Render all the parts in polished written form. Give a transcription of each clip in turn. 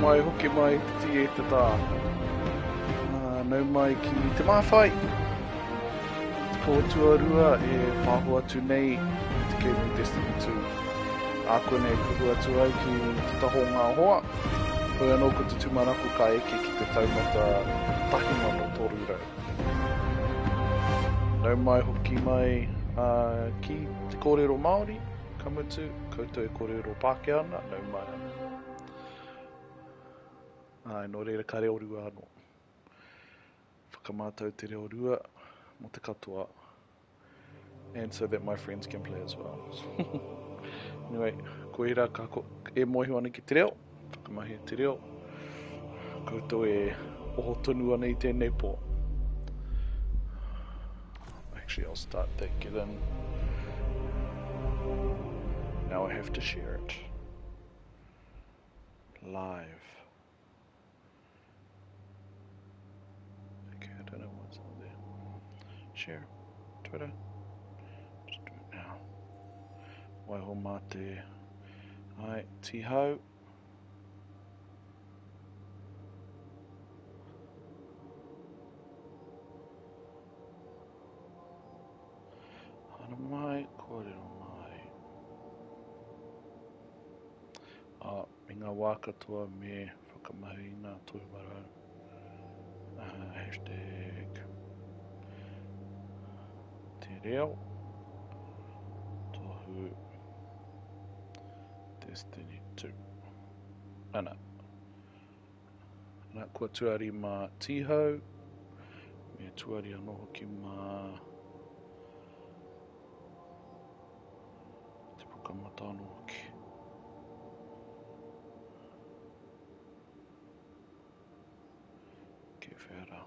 mai, hoki mai te tī e te tā. Nau mai ki Te Māwhai, te pō tuarua e pāho atu nei i te kēmu Destiny 2. Ākuanei kuhu atu ai ki te taha o ngā hoa, hoi anō ko te tūmanako ka eke ki te taumata 1300. Nau mai hoki mai ki te kōrero Māori, ka mutu, koutou e kōrero Pākehā ana, nau mai anō. Āe, nō reira ka reo rua anō. Whakamātau te reo rua mō te katoa. And so that my friends can play as well. anyway, koira ka ko, e mōhio ana ki te reo, whakamahia te reo. Koutou e oho tonu ana i tēnei pō. Actually, I'll start that get in. Now I have to share it. Live. Okay, I don't know what's on there. Share. Twitter. Just do it now. Waiho mā te ai tihau. Hara mai, kōrero mai. Ā, i ngā wā katoa me whakamahi i ngā tohu marau. Hashtag te reo tohu Destiny 2. Ana. Ana, kua tuari mā Tīhau, me tuari anō hoki mā Te Pukamata anō hoki. Kei whea rā?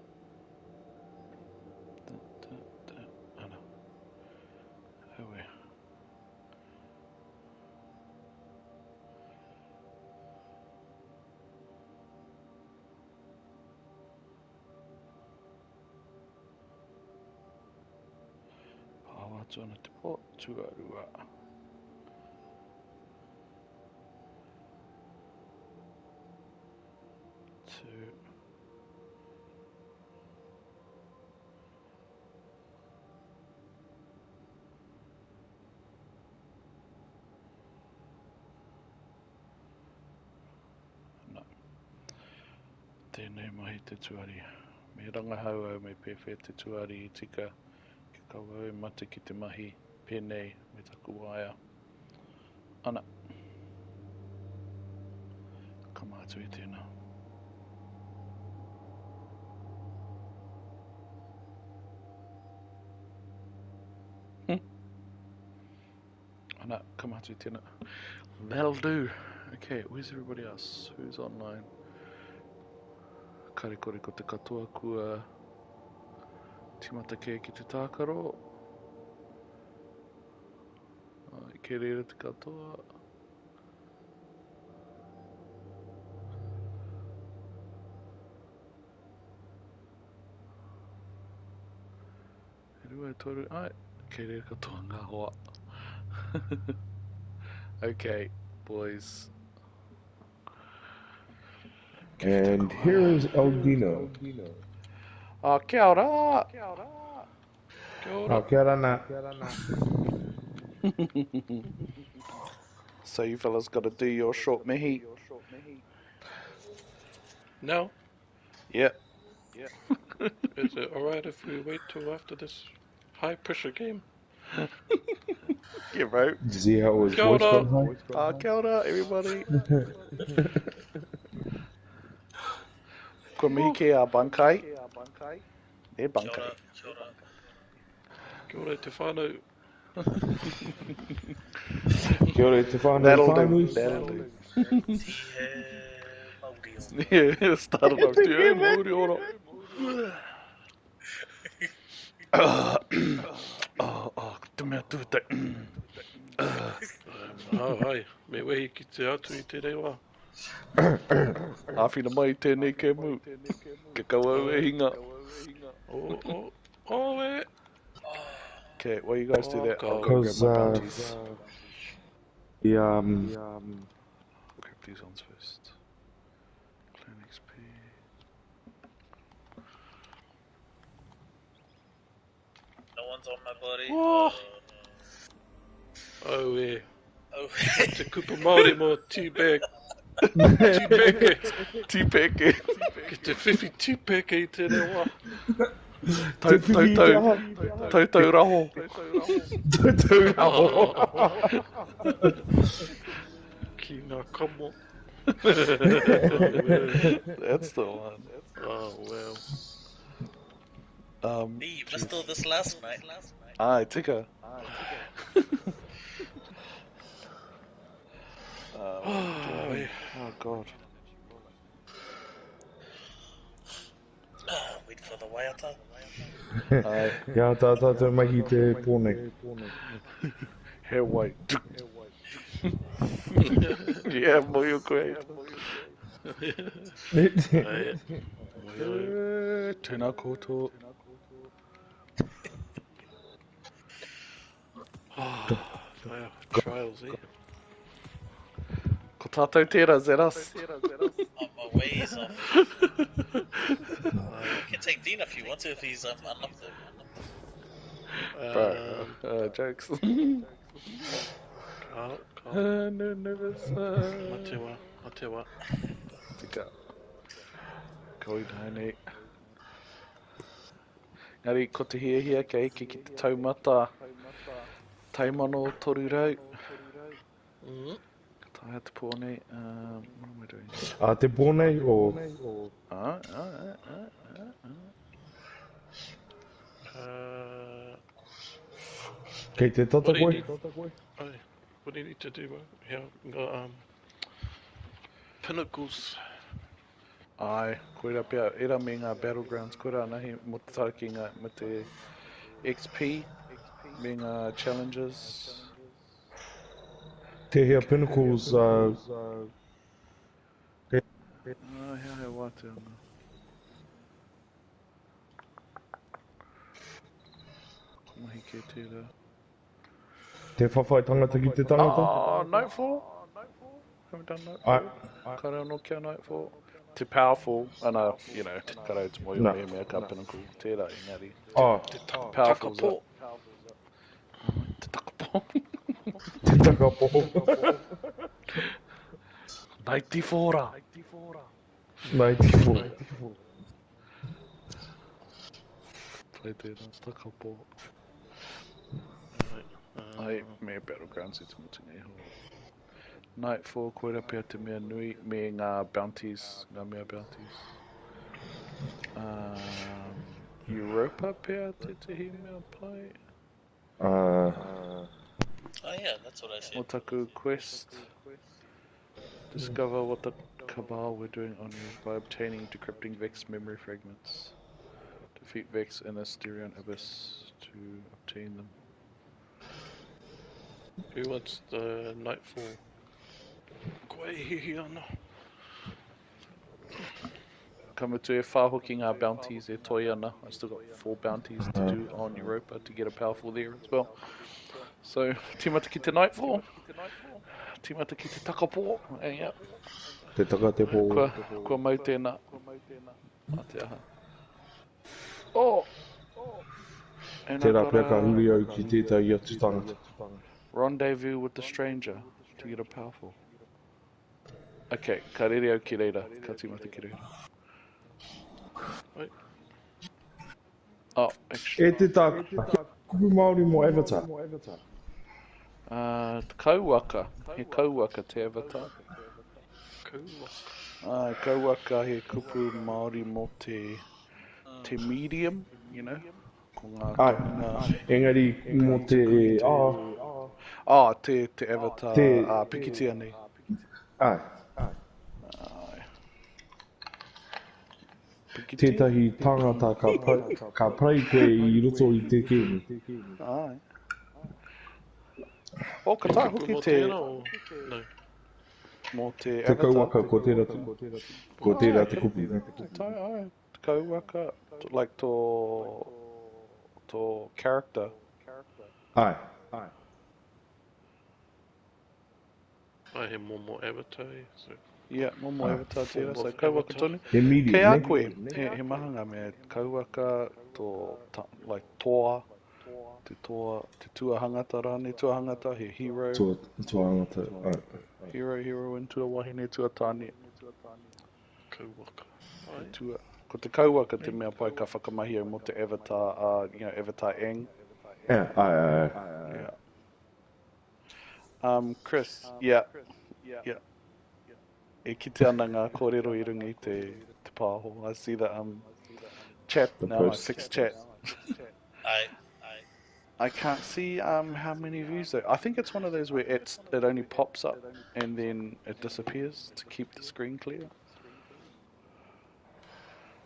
Ta, ta, ta, ana. Aue. Pāho atu ana te pō, tuarua. Two. No. Tēnei mahi te tuari. Me rangahau au me pēwhea te tuari i tika kia kaua au e mate ki te mahi pēnei me taku waea. Ana. Ka mātu i tēnā. Hmm. Ana, ka mātu i tēnā. That'll do. Okay, where's everybody else? Who's online? Karekore ko te katoa kua tīmata kē ki te tākaro. Ai, kei reira te katoa. E rua, e toru, ai, kei reira katoa ngā hoa. okay, boys. And here is El Dino. Ah, kia ora! Kia ora. Oh, kia ora nā. So you fellas got to do your short mihi. Now? Yep. Is it alright if we wait till after this high pressure game? Yeah, bro. Did you see how his Kia voice ora. got high? Kia ora, everybody. Kua mihi ki a Bankai. E Bankai. Kia ora. Kia ora te whānau. Kia ora te whānau That'll do. whānui. That'll do. Tihe mauri ora. Yeah, started off too. Mauri ora. Oh, oh, te mea tūtai. Ah, hai. Me wehi ki te atu i tēnei wā. Āwhina mai i tēnei kēmu. Kia kaua au e hinga. Oh, oh, oh, e. Okay, while you guys do Oh, that, I'll go grab Because my bounties. the Grab these ones first. Clan XP. No one's on my body. Oh. Oh, e. Oh. Te kupu Māori mō teabag. Tīpeke. Tīpeke. Ki te whiwhi tīpeke i tēnei wā. Tau, tau, tau, tau, tau raho. Tau, tau raho. Ki ngā kamo. That's the one. Oh, wow. Hey, you missed all this last night. Ai, tika. Oh, oh, God. Wait for the waiata. Ai. Ia tā tātou mahi te pō nei. Hair white. Yeah, moio koe. Ai. Tēnā koutou. Oh, wow, trials, eh? Ko tātou tērā, Zeras. On my ways off. You can take Dean if you want to, if he's unlocked it. Bro, jokes. Ka, ka. No, nervous. Matewa, matewa. Tika. Koi nei. Ngari, ko te hiahia kia eke ki te taumata taimano 300. Ka taea te pō nei. What am I doing? A te pō nei o... Kei te tata koe? What do you need to do, bro? Yeah, got, pinnacles. Ai, koira pea, era me ngā battlegrounds, koira anahi mo te tauki ngā, mo te XP, me ngā challenges. Te hea pinnacles, Hea hea wātea ana. Ko mahi kē tērā. Te whawhai tangata ki te tangata? Nightfall? Haven't done Nightfall. Kare anō kia Nightfall. Te powerful, ana, you know, kare te moio me mea ka pinnacle, tērā engari. Te powerful. Takapo. Te takapo. Te takapo. 94 rā. 94. Play tērā, takapo. Ai, me Battlegrounds i te mutunga iho. Nightfall, koira pea te mea nui, me ngā bounties, ngā mea bounties. Europa pea tētehi mea pai. Oh yeah, that's what I said. Mo taku quest. Discover what the Cabal were doing on you by obtaining decrypting Vex memory fragments. Defeat Vex in Asterion Abyss to obtain them. Who wants the Nightfall? Koe hihi ana. Ka mutu e whāhoki ngā bounties e toi ana. I still got 4 bounties to do on Europa to get a powerful there as well. So, tīmata ki te Nightfall. Tīmata ki te takapo. And yeah. Te takatepo. Kua mau tēnā. A te aha. Oh! Tērā pea ka huri au ki tētahi atu tangata. Rendezvous with the stranger to get a powerful. Okay, ka rere au ki reira. Ka tīmata ki reira. Oh, actually. E te tā kupu Māori mō Avatar. Kauwaka. He kauwaka te Avatar. Kauwaka. Kauwaka he kupu Māori mō te medium, you know. Ko ngā... Ai, engari mō te... Ah, te Avatar pikitia nei. Ai. Tētahi tangata ka parei koe i roto i te kēmu. Ai. O, ka tā hoki te... Mō te Te kauwaka, ko tērā te kupu. Ai, te kauwaka, like tō character. Ai. Ai, he momo avatar, so... Yeah, momo Ah. avatar tērā, Form so of kauwaka avatar. tonu. He medium, Kei a ne? koe, he, he maha ngā mea, kauwaka, tō, ta, like, toa, te toa, te tuahangata rānei, tuahangata, he hero, Tua, tuangata. Ai. hero, heroine, tuawahine, tuatāne, Kauwaka. he Ai. tua. Ko te kauwaka te mea pai ka whakamahi au mō te avatar, you know, avatar Aang. Yeah, ai, ai, ai. Yeah. Chris, yeah, yeah. E kite ana ngā kōrero i runga i te, te pāho. I see the chat The now, I post. fixed chat. Ai. I can't see how many views though. I think it's one of those where it only pops up and then it disappears to keep the screen clear.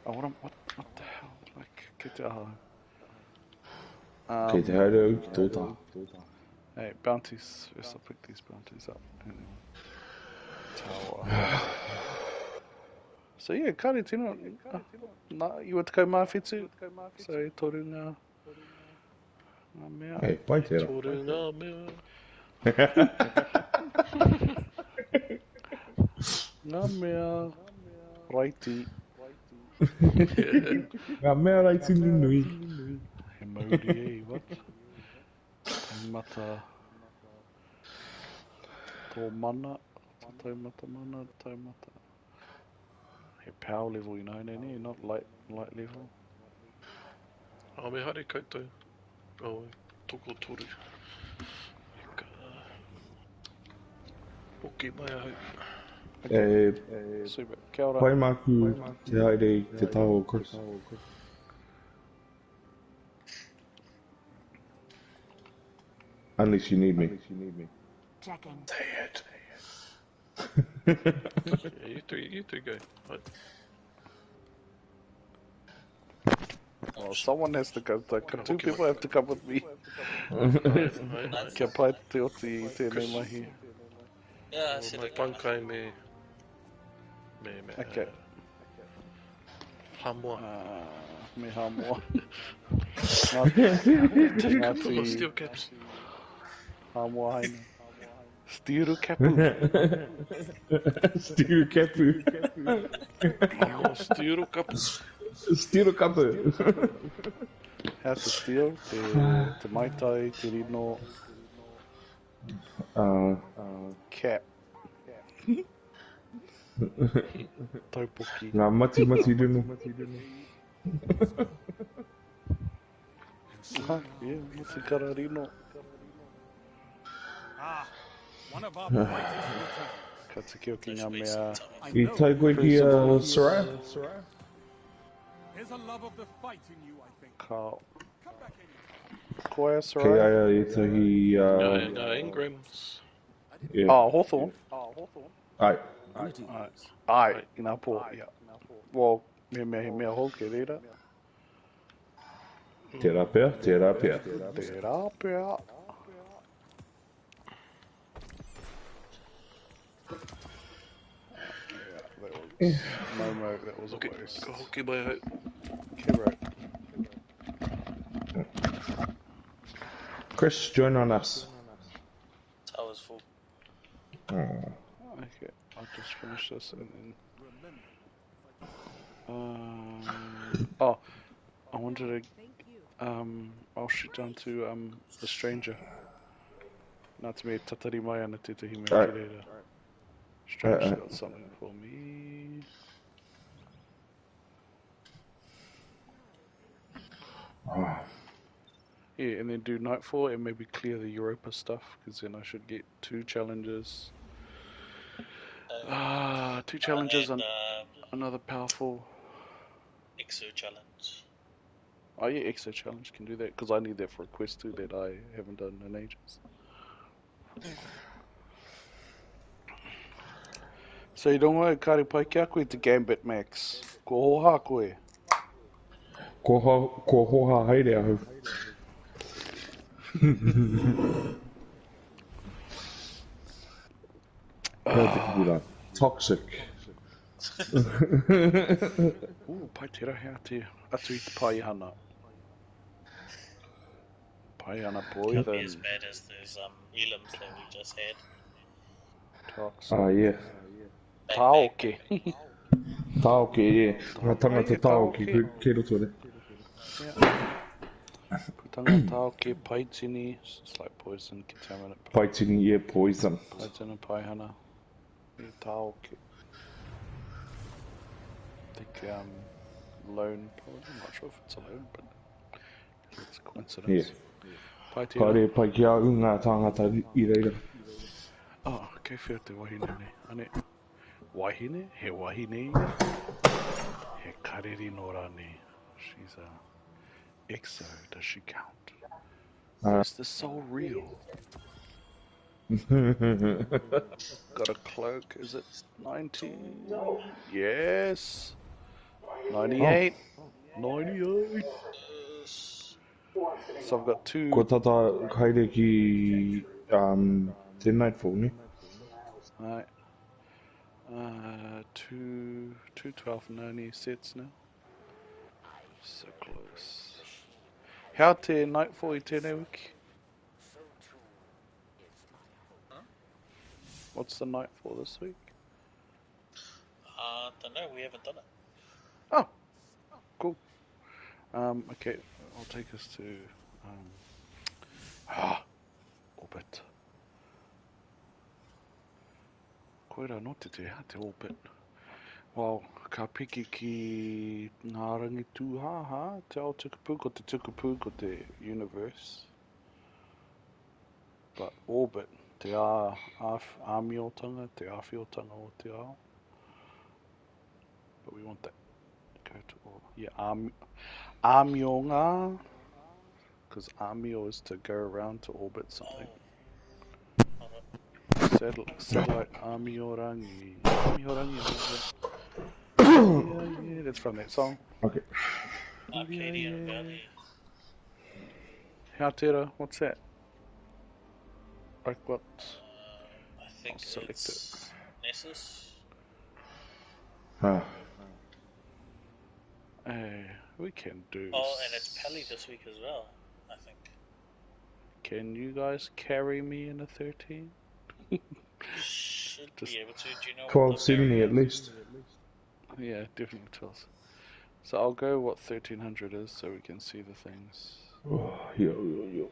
Oh, what, what, what the hell? Like, kei te aha. Kei te haere au ki tō taha. Hey, bounties. First I'll pick these bounties up. And then tower. So yeah, kāre tino, nā, iwa tekau mā whitu. So e toru ngā, ngā mea. Hey, pai tērā. Toru ngā mea. Ngā mea raiti. Ngā mea raiti nunui. He mauri e, what? Taumata. Tō mana. Tō taumata mana, taumata. He power level, you know, nene, not light, light level. Ah, me haere koutou. Oh, toko toru. Ka... Hoki mai ahau. E, Super. Kia ora. pai māku te haere i te taha o Chris. Unless you need me. Checking. Yeah, you three go. Right. Oh, someone has to go. Like, two Hoki people mai. have to come with me. Ai, ai, ai. Kia pai te oti i tēnei mahi. Yeah, I O said mai it. pankai me... Me, me... Okay. Hamoa. Me Hamoa. Ngāti, Take my Ngāti steel caps. Hamoa haina. Stiru kapu. Steel kapu. Hamoa steel kapu. Steel kapu. How to steal, te, te maitai, te rino, cap. Taupoki. Ngā mati mati rino. Ah, yeah, mati kara rino. Ah, one of our brightest returns. Ka tiki oki ngā mea. I I know tau koe ki Soraya? There's a love of the fight in you, I think. Ka Come back anytime. koe Kei Soraya? aia i tahi... Ngā, ngā Ingrams. yeah. Oh, Hawthorne. Ai. Ai, ai, inā pō, yeah. Well, me mea he mea hou ke reira. Tērā pea, tērā pea. Tērā pea. Yeah, that was Momo, that was a Okay, waste. ka hoki mai ahau. Okay, right. Chris, join on us. Tower's full. Oh. Okay, I'll just finish this and then. Oh, I wanted to. I'll shoot down to the stranger. Nā te mea tatari mai ana tētahi mea Alright. ki reira. Stranger's Alright. got something for me. Oh. Yeah, and then do Nightfall and maybe clear the Europa stuff, because then I should get 2 challenges. 2 challenges and and another powerful. Exo challenge. Oh yeah, Exo challenge can do that, because I need that for a quest too that I haven't done in ages. So you don't want to kare pai kia koe te Gambit Max. Ko hoha koe. Ko hoha haere ahau. Hea te kupu rā. Toxic. Ooh, pai tera hea te atu i te paihana. Paihana Can't be as poison. bad as those elims that we just had. Toxic. Ah, yeah. Tāoke. Tāoke, yeah. Ngā tangata Ai, tāoke tāoke. kei roto re. Yeah. Putanga tāoke, paitini, it's like poison, contaminant. Paitini, yeah, poison. Paitini, paihana. Yeah, tāoke. I think, loan, probably. I'm not sure if it's a loan, but it's a coincidence. Yeah. Paitini. Kāre pai ki a u ngā tāngata i reira. Oh, kei whia te wahine nei. Ane, wahine? He wahine ia? He kareri no rani. She's a exo. Does she count? Is the soul real? Got a cloak. Is it 90? Yes. 98. 98. So I've got two. Kua tata haere ki te Nightfall, ne? Right. 2 1290 sets now. So close. How te Nightfall i tēnei wiki? What's the Nightfall this week? Don't know, we haven't done it. Oh, cool. Okay, I'll take us to orbit. Koira no te te te orbit. Well, ka piki ki ngā rangi tūhāhā, te ao tukupū, ko te tukupū, ko te universe. But orbit, te a, a, āmiotanga, te āwhiotanga o te ao. But we want that go to orbit. Yeah, āmionga, because āmio is to go around to orbit something. Satellite Amiorangi. Amiorangi. Yeah, that's from that song. Okay. Arcadian Valley. Hautera, what's that? Like what? I think I'll select it's Nessus. Ah. We can do. Oh, and it's Pally this week as well, I think. Can you guys carry me in a 13? Should Just be able to. Do you know what the 1270 at least. Yeah, definitely 12. So I'll go what 1300 is so we can see the things. Oh, yo, yo, yo.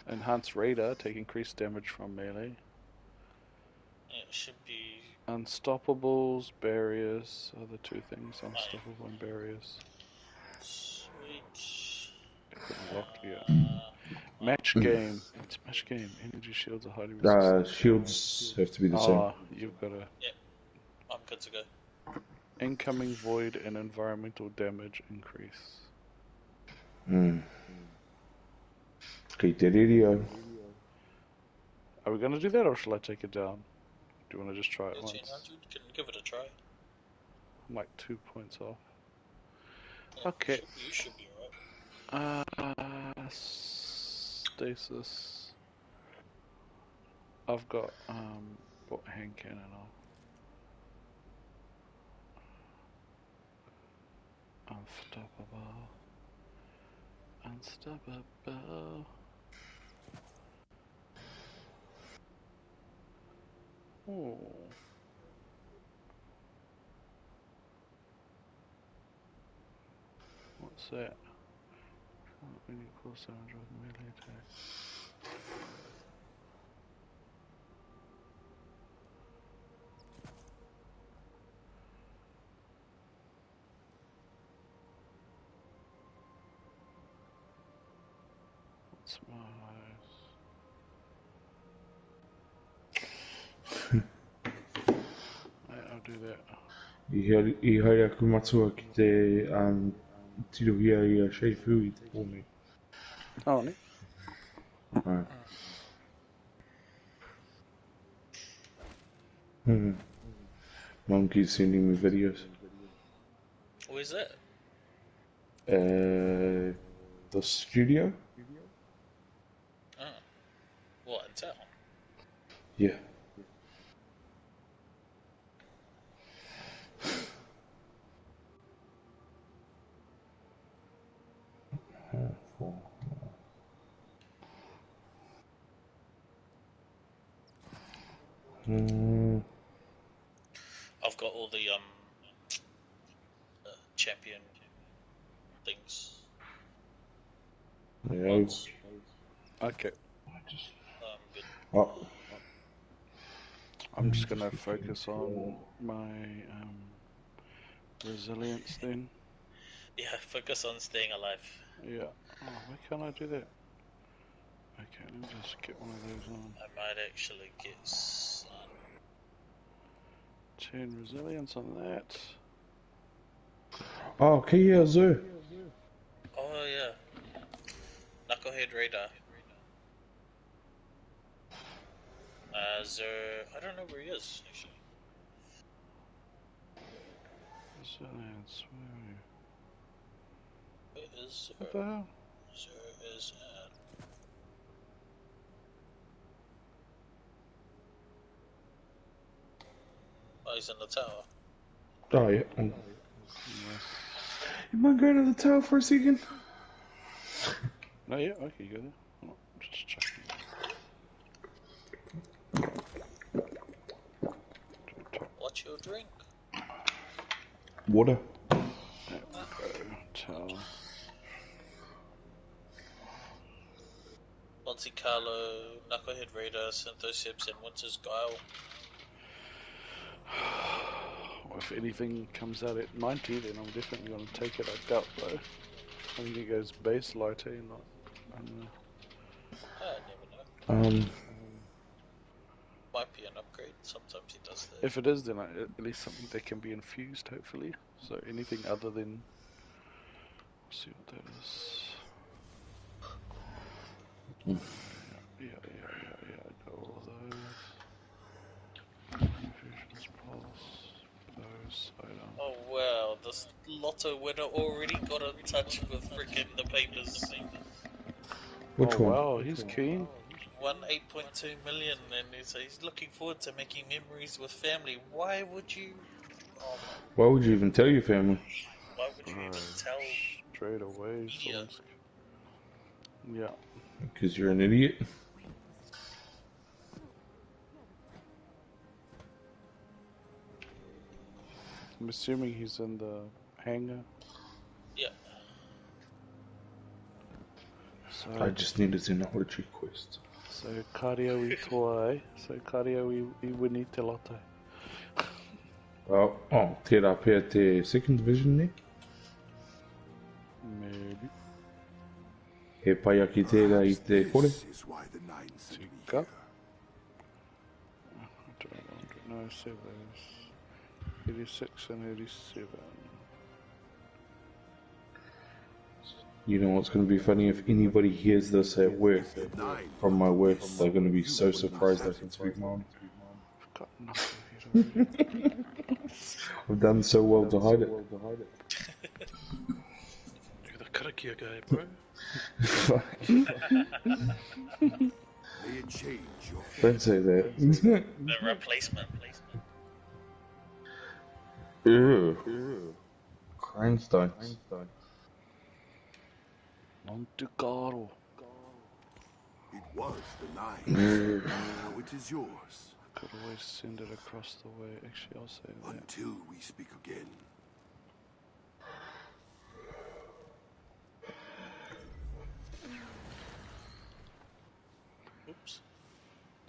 Enhanced radar, take increased damage from melee. It should be Unstoppables, barriers are the two things. Unstoppable and barriers. Sweet. Equipment locked, yeah. Match game. It's match game. Energy shields are highly resistant. Shields have to be the same. Ah, you've got a Yep. I'm good to go. Incoming void and environmental damage increase. Kei te riri au. Are we going to do that or shall I take it down? Do you want to just try it once? 1300? Can give it a try. I'm like 2 points off. Yeah, Okay. You should be all right. Stasis. I've got what hand cannon on. Unstoppable. Unstoppable. Oh. What's that? When you cause damage with melee attack. What's my Right, I'll do that. I haere aku matua ki te tirohia i a Sheifu i te pō nei. Oh, ne? Right. Mum keeps sending me videos. Where's that? The studio? Oh. What, in town? Yeah. the champion things. Yeah. Okay. I'm good. Oh, I'm just gonna focus on my resilience then. Yeah, focus on staying alive. Yeah. Oh, why can't I do that? Okay, let me just get one of those on. I might actually get some. 10 resilience on that. Oh, Kia Zoo. Oh yeah. Knucklehead Radar. Zer, I don't know where he is actually. Resilience, where are you? Where is Zer? What the hell? Zer is at. Oh, he's in the tower. Oh, yeah. Yes. You mind going to the tower for a second? No, yeah, okay, go there. Oh, just checking. What's your drink? Water. There we go. Tower. Monte Carlo, Knucklehead Raider, Synthoceps, and Winter's Guile. Well, if anything comes out at 90, then I'm definitely going to take it. I doubt though. I think it goes base lighter, not. I don't know. I never know. Might be an upgrade. Sometimes he does that. If it is, then at least something that can be infused, hopefully. So anything other than. Let's see what that is. Yeah, I got all of those. Infusions, pulse, those, item. Oh wow, this lotto winner already got in touch with freaking the papers. Which oh, one? Wow, he's keen. Won 8.2 million, and he's looking forward to making memories with family. Why would you? Oh my, Why would you even tell your family? why would you even tell? Straight away. Yeah. Yeah. Because you're an idiot. I'm assuming he's in the hangar. Yeah. So, I just need a xenology quest. So kario i toa, eh? So kario i wini te lotto. Oh, oh, tērā pea te second division ne? Maybe. He pai aki tērā i te kore. This is why the Nine sent me Tika. here. I don't know, save those. 86 and 87. You know what's going to be funny? If anybody hears this at work, from my work, they're going to be so surprised I can speak Māori. I've got nothing here already. I've done so well to hide it. You're the karakia guy, bro. Fuck. May it change your fate. Don't say that. The replacement. Ew. Grindstones. Monte Carlo. It was the Nine. Now it is yours. Could always send it across the way. Actually, I'll say that. Until we speak again. Oops.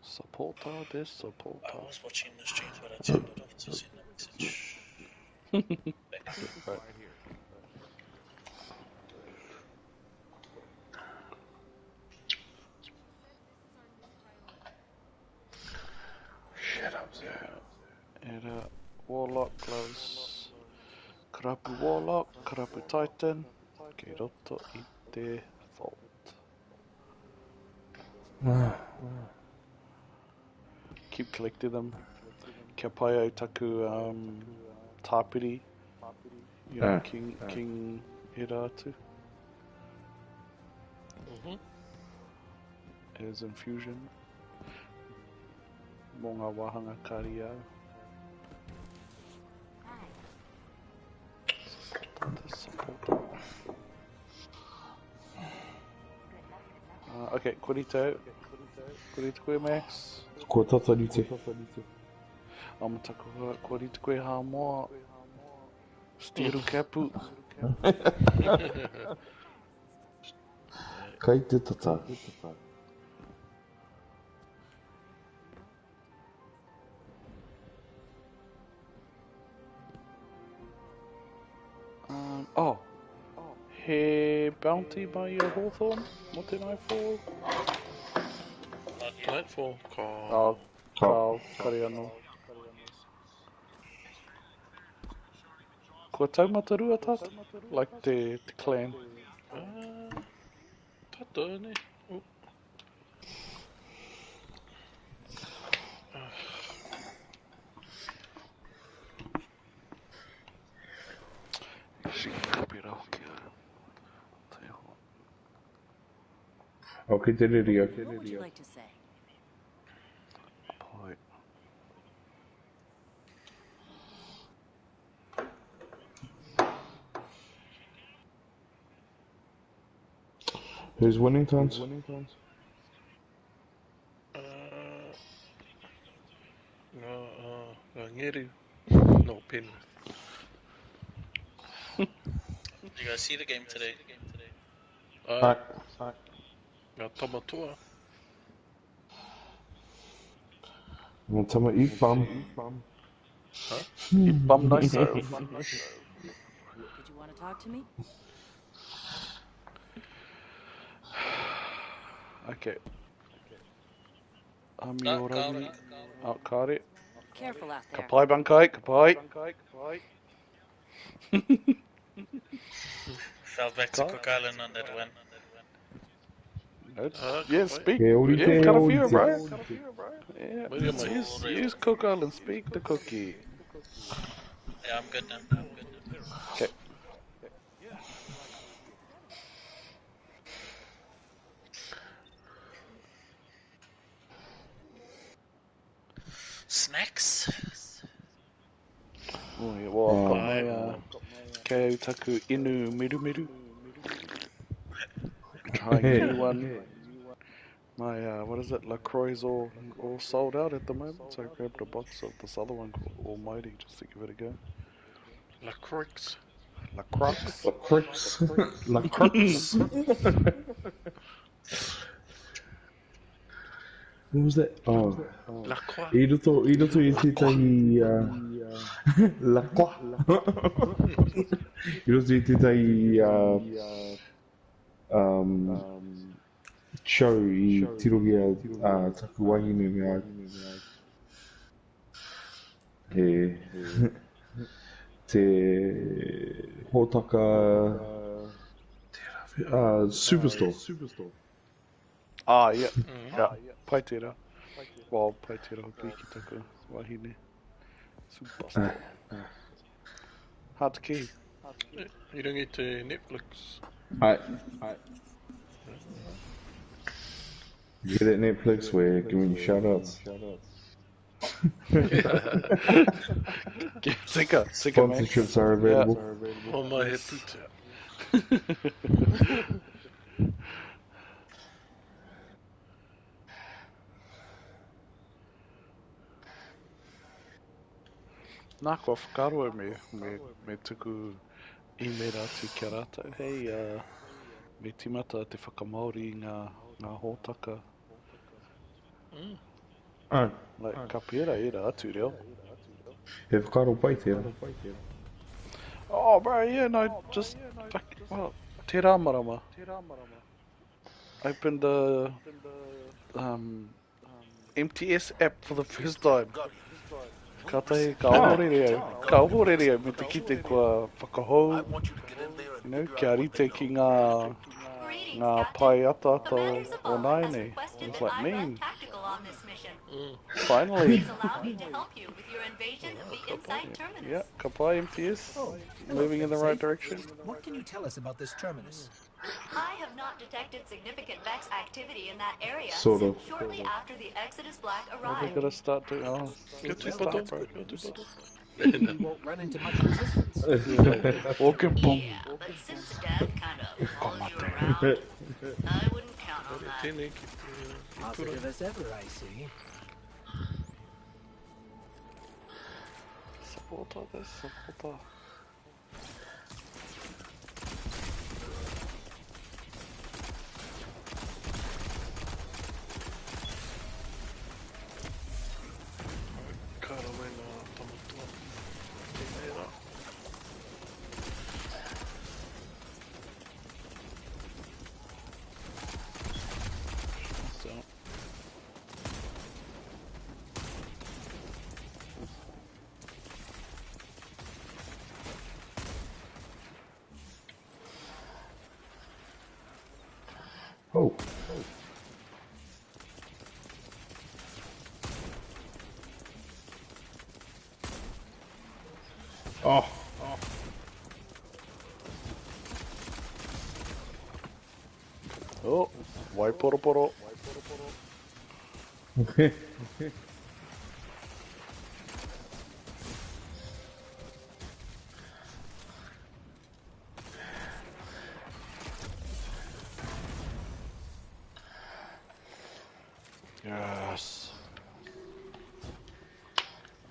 Supporter this, supporter. I was watching the streams, but I turned it off to send a message. Back. Right. Shut up, sir. And Warlock gloves. Karapu Warlock, Karapu Titan. Kei roto i te vault. Keep collecting them. Kia pai au taku tāpiri. You know, King Hera atu. As infusion. Mō ngā wāhanga kari au. Support. Okay, kua rite au. Kua rite koe, Max. Kua tata rite. Amata kua rite koe Hāmoa. Steel capu. Kai te tata. Oh. He bounty by your Hawthorn? Mō te Nightfall? Not yet. Nightfall. Ka. Oh, ka, kare anō. Kua taumata rua tātou? Like te, te clan. Tata, ne? Oh. Actually, ka pērā hoki au. Te hoa. Oh, ki te riri au. What would you like to say? Pai. Who's winning, Tons? Ngā, ngā ngeru. No, Penrith. Did you guys see the game today? Ai. Ngā tamatoa. Ngā tama i bum. Huh? I bum nice serve. Did you want to talk to me? Okay. Ami orangi. Oh, kāre. Careful out Ka there. pai bankai, ka pai. Fell back to Cook Island on that one. Yeah, speak. He orite, Yeah, karawhia, orite. bro. Yeah, Maria mai. use Cook Island, speak the cookie. Yeah, I'm good now. I'm good now. Okay. Snacks? Oh, yeah, well, I've got my kei taku inu miru miru. Trying a new one. My, what is it, LaCroix's all sold out at the moment, so I grabbed a box of this other one called Almighty just to give it a go. LaCroix. LaCroix. LaCroix. LaCroix. What was that? Oh. La Croix. I roto i tētahi... La Croix. I roto i tētahi... show i tirohia taku wahine me ai. He... Te hōtaka... Superstore. Ah, yeah. Yeah. Pai tērā. Well, pai tērā hoki ki taku wahine. Superstore. Hard to key. I runga i te Netflix. Ai. You get it, Netflix, we're giving you shout outs. Tika, tika, man. Sponsorships are available. O mai he pūtea. Nā, kua whakaaro me tuku email atu ki a rātou. Hei, me timata te whakamaori i ngā hōtaka. Ai. Like, ka pērā era atu reo. He whakaaro pai tērā. Oh, bro, yeah, no, just, like, well, te rā marama. Opened the MTS app for the first time. Ka tahi, ka ohorere au. Ka ohorere au me te kite kua whakahou, you know, kia rite ki ngā, ngā pai ataata o nāianei. It's like, mean. Finally. Please allow me to help you with your invasion of the Insight Terminus. Yeah, ka pai MTS. Moving in the right direction. What can you tell us about this terminus? I have not detected significant Vex activity in that area Sort since of. shortly after the Exodus Black Well, we arrived. gotta start doing. Oh, Kia start, tūpato, bro. kia tūpato. Maybe we won't run into much resistance. Walking boom. Yeah, but since the death kind of follows you around, I wouldn't count on that. Tēnei ki te Positive as ever, I see. Supporter, this supporter. Ka rawe ngā tamatua. Tēnei rā. So. Oh. Oh. Oh, Waiporoporo. Yes.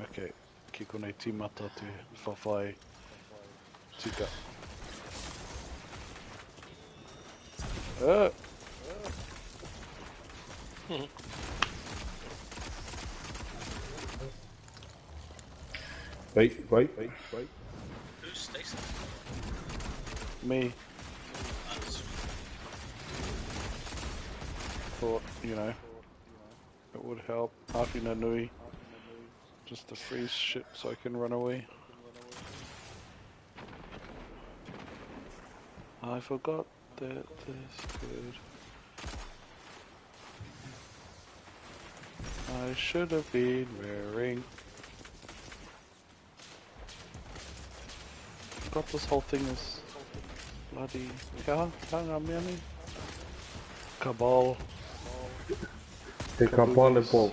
Okay, ki konei tīmata te whawhai tika. Wait, wait, wait, wait. Who's Stacy? Me. Us. Thought, you know, it would help. Awhina nui. Just to freeze shit so I can run away. I forgot that this could... I should have been wearing... Got this whole thing is bloody... Kia hanga mea nei? Cabal. Te kapale po.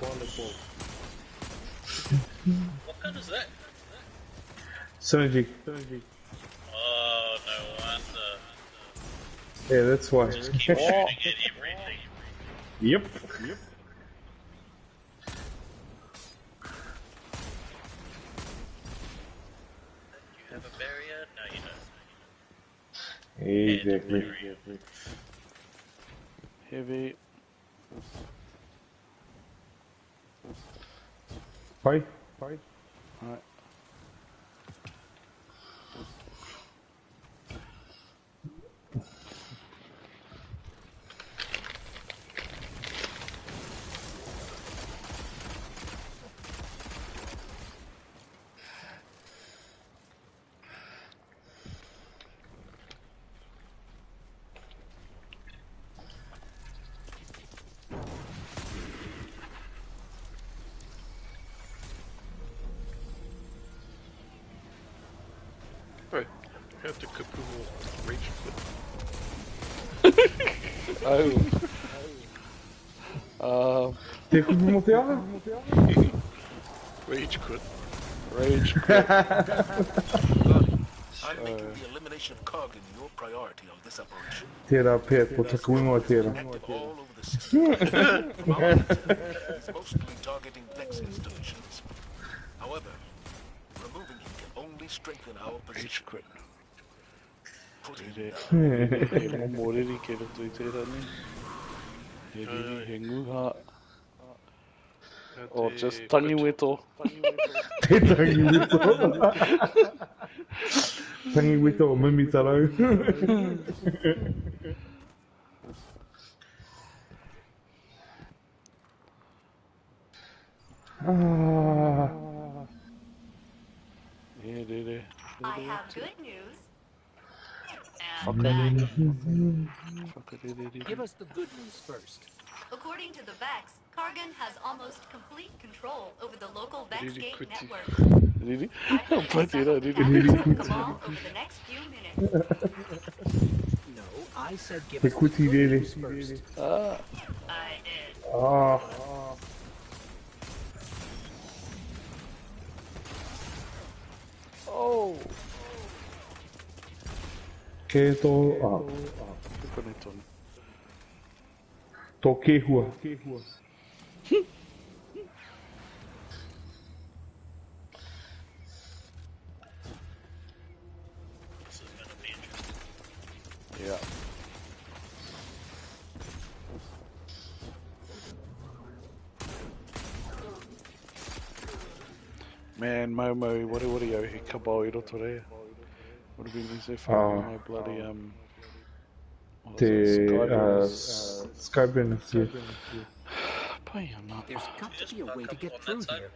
What gun is that? Synergy. Oh, no wonder. Yeah, that's why. Just keep shooting at everything. Yep. Yep. You have a barrier? No, you don't. Exactly. Heavy. Bye. Bye. Alright. Right. Have to kupu rage quit. Oh. Te kupu mo te aha? Rage quit. Rage quit. I'm making the elimination of Kargan your priority on this operation. Tērā pea, ko taku ingoa tērā. Active all over the system. From our intel, he's mostly targeting Vex installations. However, removing him can only strengthen our Rage position. quit. Put him Rere. down. He momo riri kei roto i tērā nei. He riri, he nguha. Or just tangi weto. Te tangi wito. Tangi wito o mimi tarau. Ah. He rere. I have good news. And bad news. Whakarere. Give us the good news first. According to the Vex, Kargan has almost complete control over the local Vex Riri Gate kuti. network. Riri? I predict Pai tērā, several riri. attacks from Cabal over the next few minutes. No, I said give Te us the kuti good rere. news first. Ah. I did. Ah. Oh. Ke tō, ah. Te konei tonu. Tō kehua. Man, Momo, i wareware au he kabao i roto rea. Would have been easy if I Ah. had my bloody, what Te was it, Skyburners. Skyburners, yeah. Pai ana. There's got to Just be a park way to up get on through that side. here.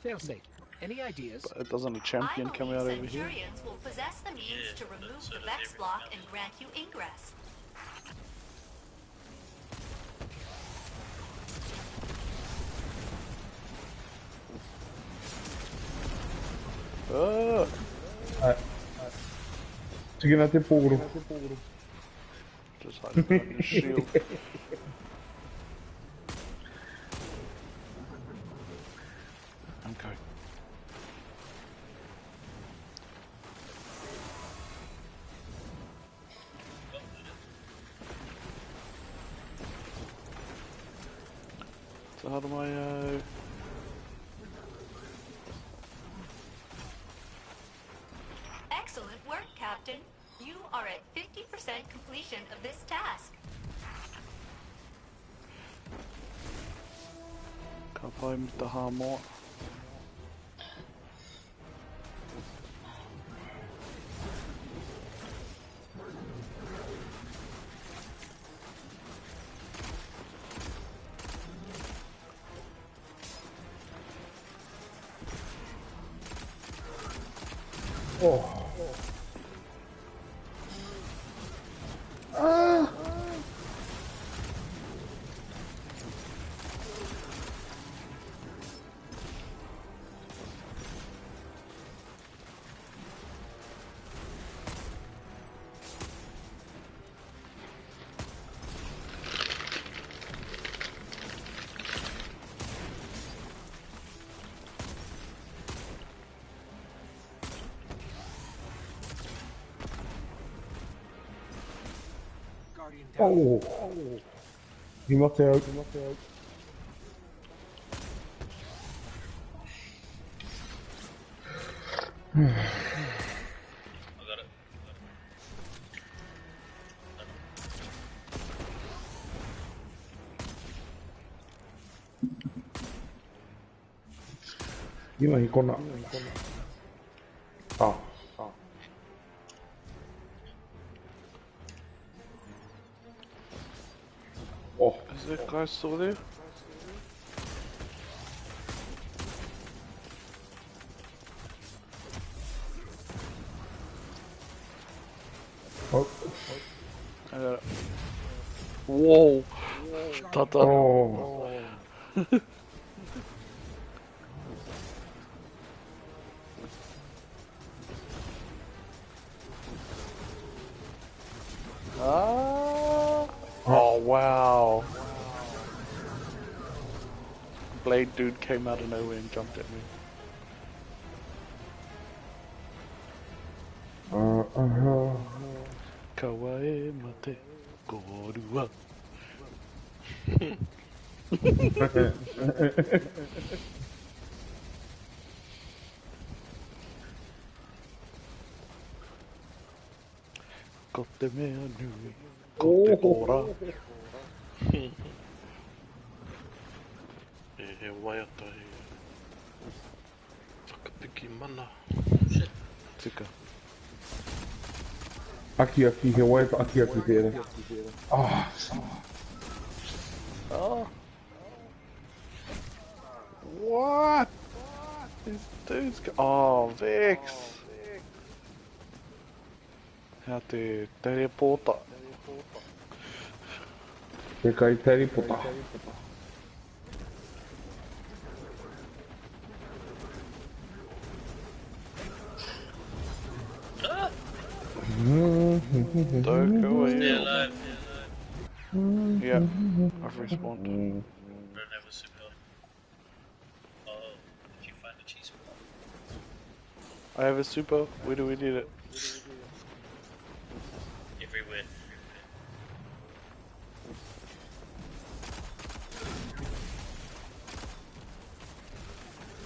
Failsafe. Any ideas? But doesn't a champion I come believe out over here? Centurions will possess the means Yeah, to but remove so the does Vex everything block else. and grant you ingress. Ah! Tikina te pōro. Just hiding behind his shield. Okay. So how do I, Excellent work, Captain. You are at 50% completion of this task. Ka pai me te hāmoa. Oh. Ah! Guardian down. Oh. He mate au. I got it. Ina hi kona. Ah. Oh. Is that guy still there? Oh. I got it. Whoa! Tata. Oh. Ah. Oh wow. Blade dude came out of nowhere and jumped at me. Uh-huh. Kawaii mate korua. Ko te mea nui, ko te ora. E he waiata he whakapiki mana. Tika. Aki aki, he waiata aki aki tērā. Ah. Oh. What? These dudes go. Oh, Vex. Hea te telepota. Te kai telepota. Don't go away. Stay alive. Yeah, I've respawned. Don't have a super. Oh, did you find a cheese ball? I have a super. Where do we need it? Everywhere.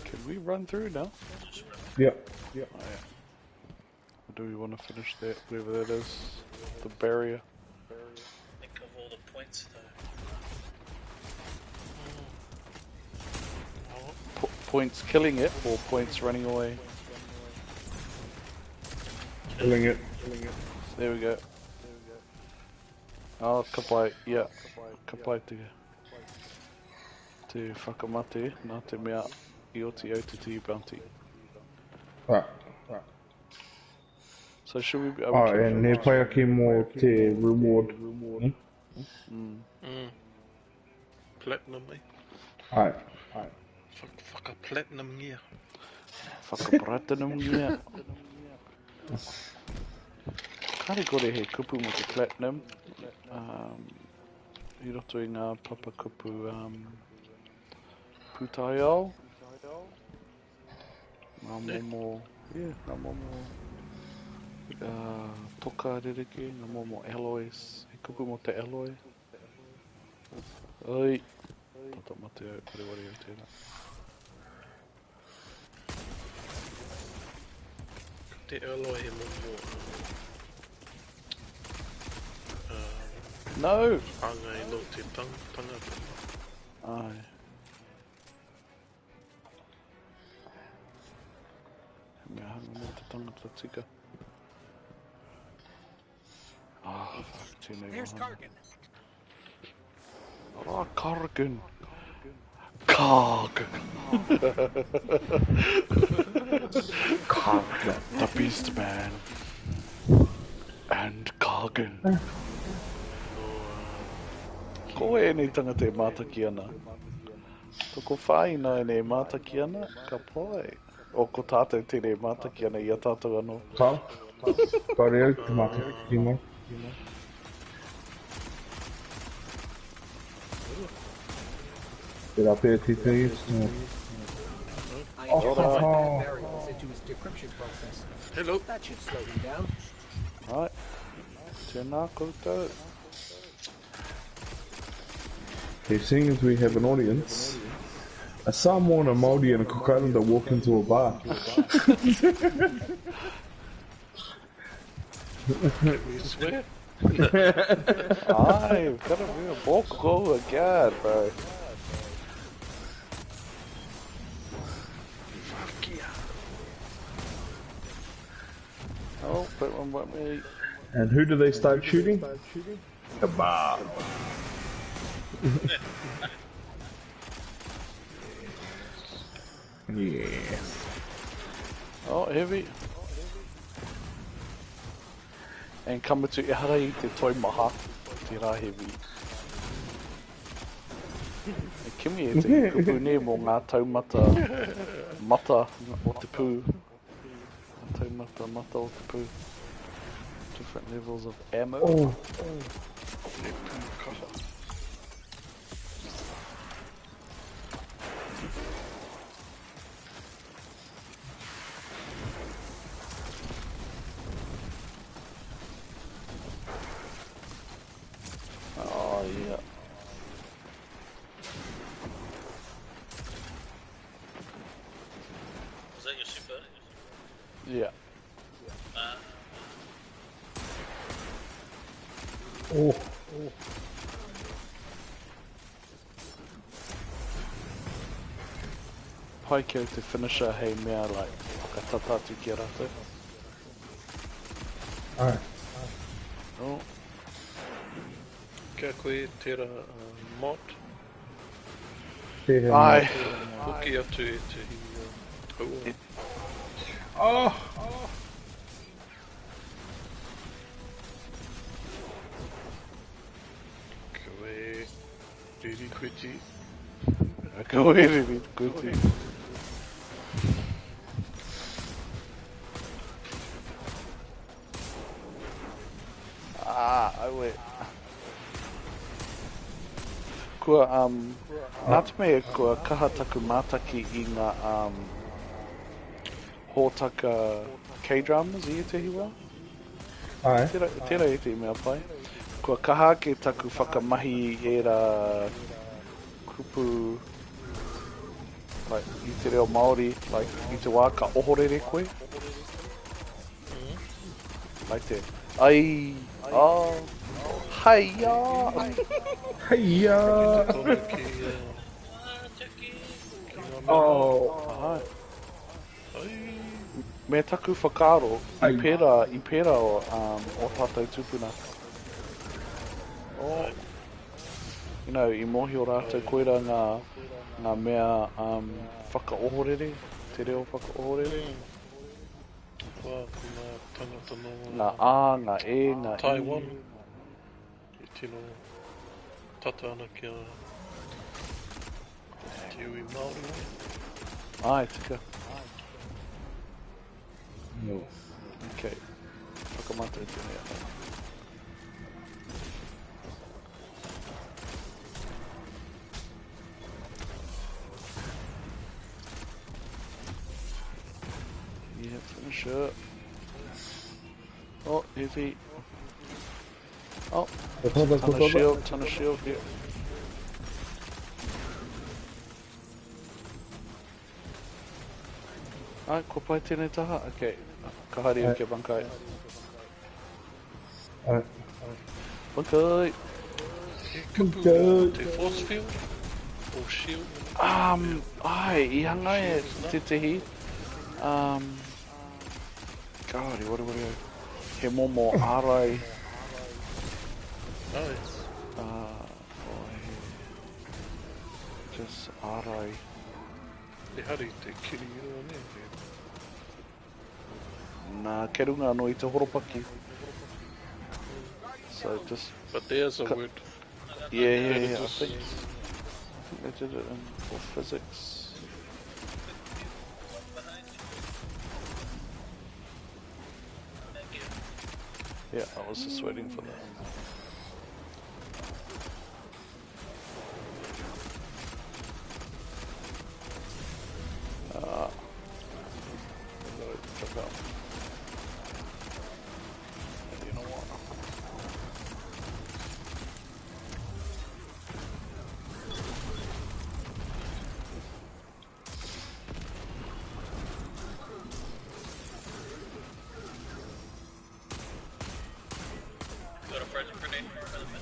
Can we run through now? Just run. Yeah. Yeah. Oh, yeah. Or do we want to finish that, whatever that is? The barrier. Think of all the points though. Points killing it or points running away? Killing it. There we go. Oh, ka pai, yeah. Ka pai te, te whakamate nā te mea i oti au te tī bounty. Right. So should we be... Are we Oh, killing and he pai ake mō te reward. Platinum, eh? Ai. Fuck, fuck a platinum gear. Whakaplatinum ngia. Kāre kore he kupu mō te platinum. I roto i ngā papa kupu pūtaiao. Ngā momo, yeah, ngā momo toka rereke, ngā momo alloys. He kupu mō te alloy. Ai, tata mate au, wareware au tērā. Te alloy he momo No! Hanga i no te tangata. Ai. He mea hanga mō te tangata tika. Ah, fuck, tēnei There's wāhanga. Kargan. Ah, Kargan. Kargan. Kargan. The Beast Man. And Kargan. Ko ēnei tangata e mātaki ana. Toko whāina ēnei e mātaki ana, ka pai. O ko tātou tēnei e mātaki ana i a tātou anō. Ka? Kāre au te mātaki mai. Tērā pēr tētahi. I Oh. injected some bad variables into his decryption process. Hello. That should slow him down. Right. Tēnā koutou. Okay, seeing as we have an audience, a Samoan, a Māori and a Cook Islander walk into a bar. Can we swear? Ai, gotta be a boko again, bro. Fuck yeah. Oh, put one with me. And who do they start shooting? The bar. Yes. Oh, heavy. And ka mutu e hara i te toi maha, te rā heavy. E kimi e te kupu nei mō ngā taumata mata o te pū. Ngā taumata mata o te pū. Different levels of ammo. Oh. Te pū kaha. Oh, yeah. Was that your super? Yeah. Oh. Pai kia te finisher hei mea, like, whakatata atu ki a rātou. Alright. Oh, Kia koe tērā mod. Tēhea ai. Hoki atu e te hi haua. Oh! Koe riri kuti. Koe riri kuti. Ah, aue. Kua, nā te mea kua kaha taku mātaki i ngā, hōtaka K-dramas i ētehi wā. Ai. Tērā, tērā e te mea pai. Kua kaha ake taku whakamahi i ērā kupu like, i te reo Māori, like, i te wā ka ohorere koe. Like te, ai, oh, haia. Heia! Te tono ki, ki ngā Oh. Ai. Me taku whakaaro, i pērā, i pērā o, um, o tātou tupuna. Oh. You know, i mōhio rātou koira ngā, ngā mea um, whakaohorere, te reo whakaohorere. Wā, ko ngā tangata nō... Ngā A, ngā E, ngā I. Taiwan. E tino tata ana ki a te iwi Māori. Ai, tika. No. Okay. Whakamātau tēnei ata. Yeah, finish it. Oh, heavy. Oh, ton of shield, ton of shield, yeah. Ai, kua pai tēnei taha? Okay, ka haere au kia bunkai. Ai. Bunkai! He kupu mō te force field? Or shield? Um, ai, i hanga e tētehi. Um, God, i wareware au. He momo ārai. Ai. Oh, he... Just ārai. E hari te kiri roa nei. Nā, kei runga anō i te horopaki. So just... But there's a word. Yeah, yeah, yeah. I think they did it in for physics. Yeah, I was just waiting for that. Drop out. You know what? Got a frozen grenade in front of me.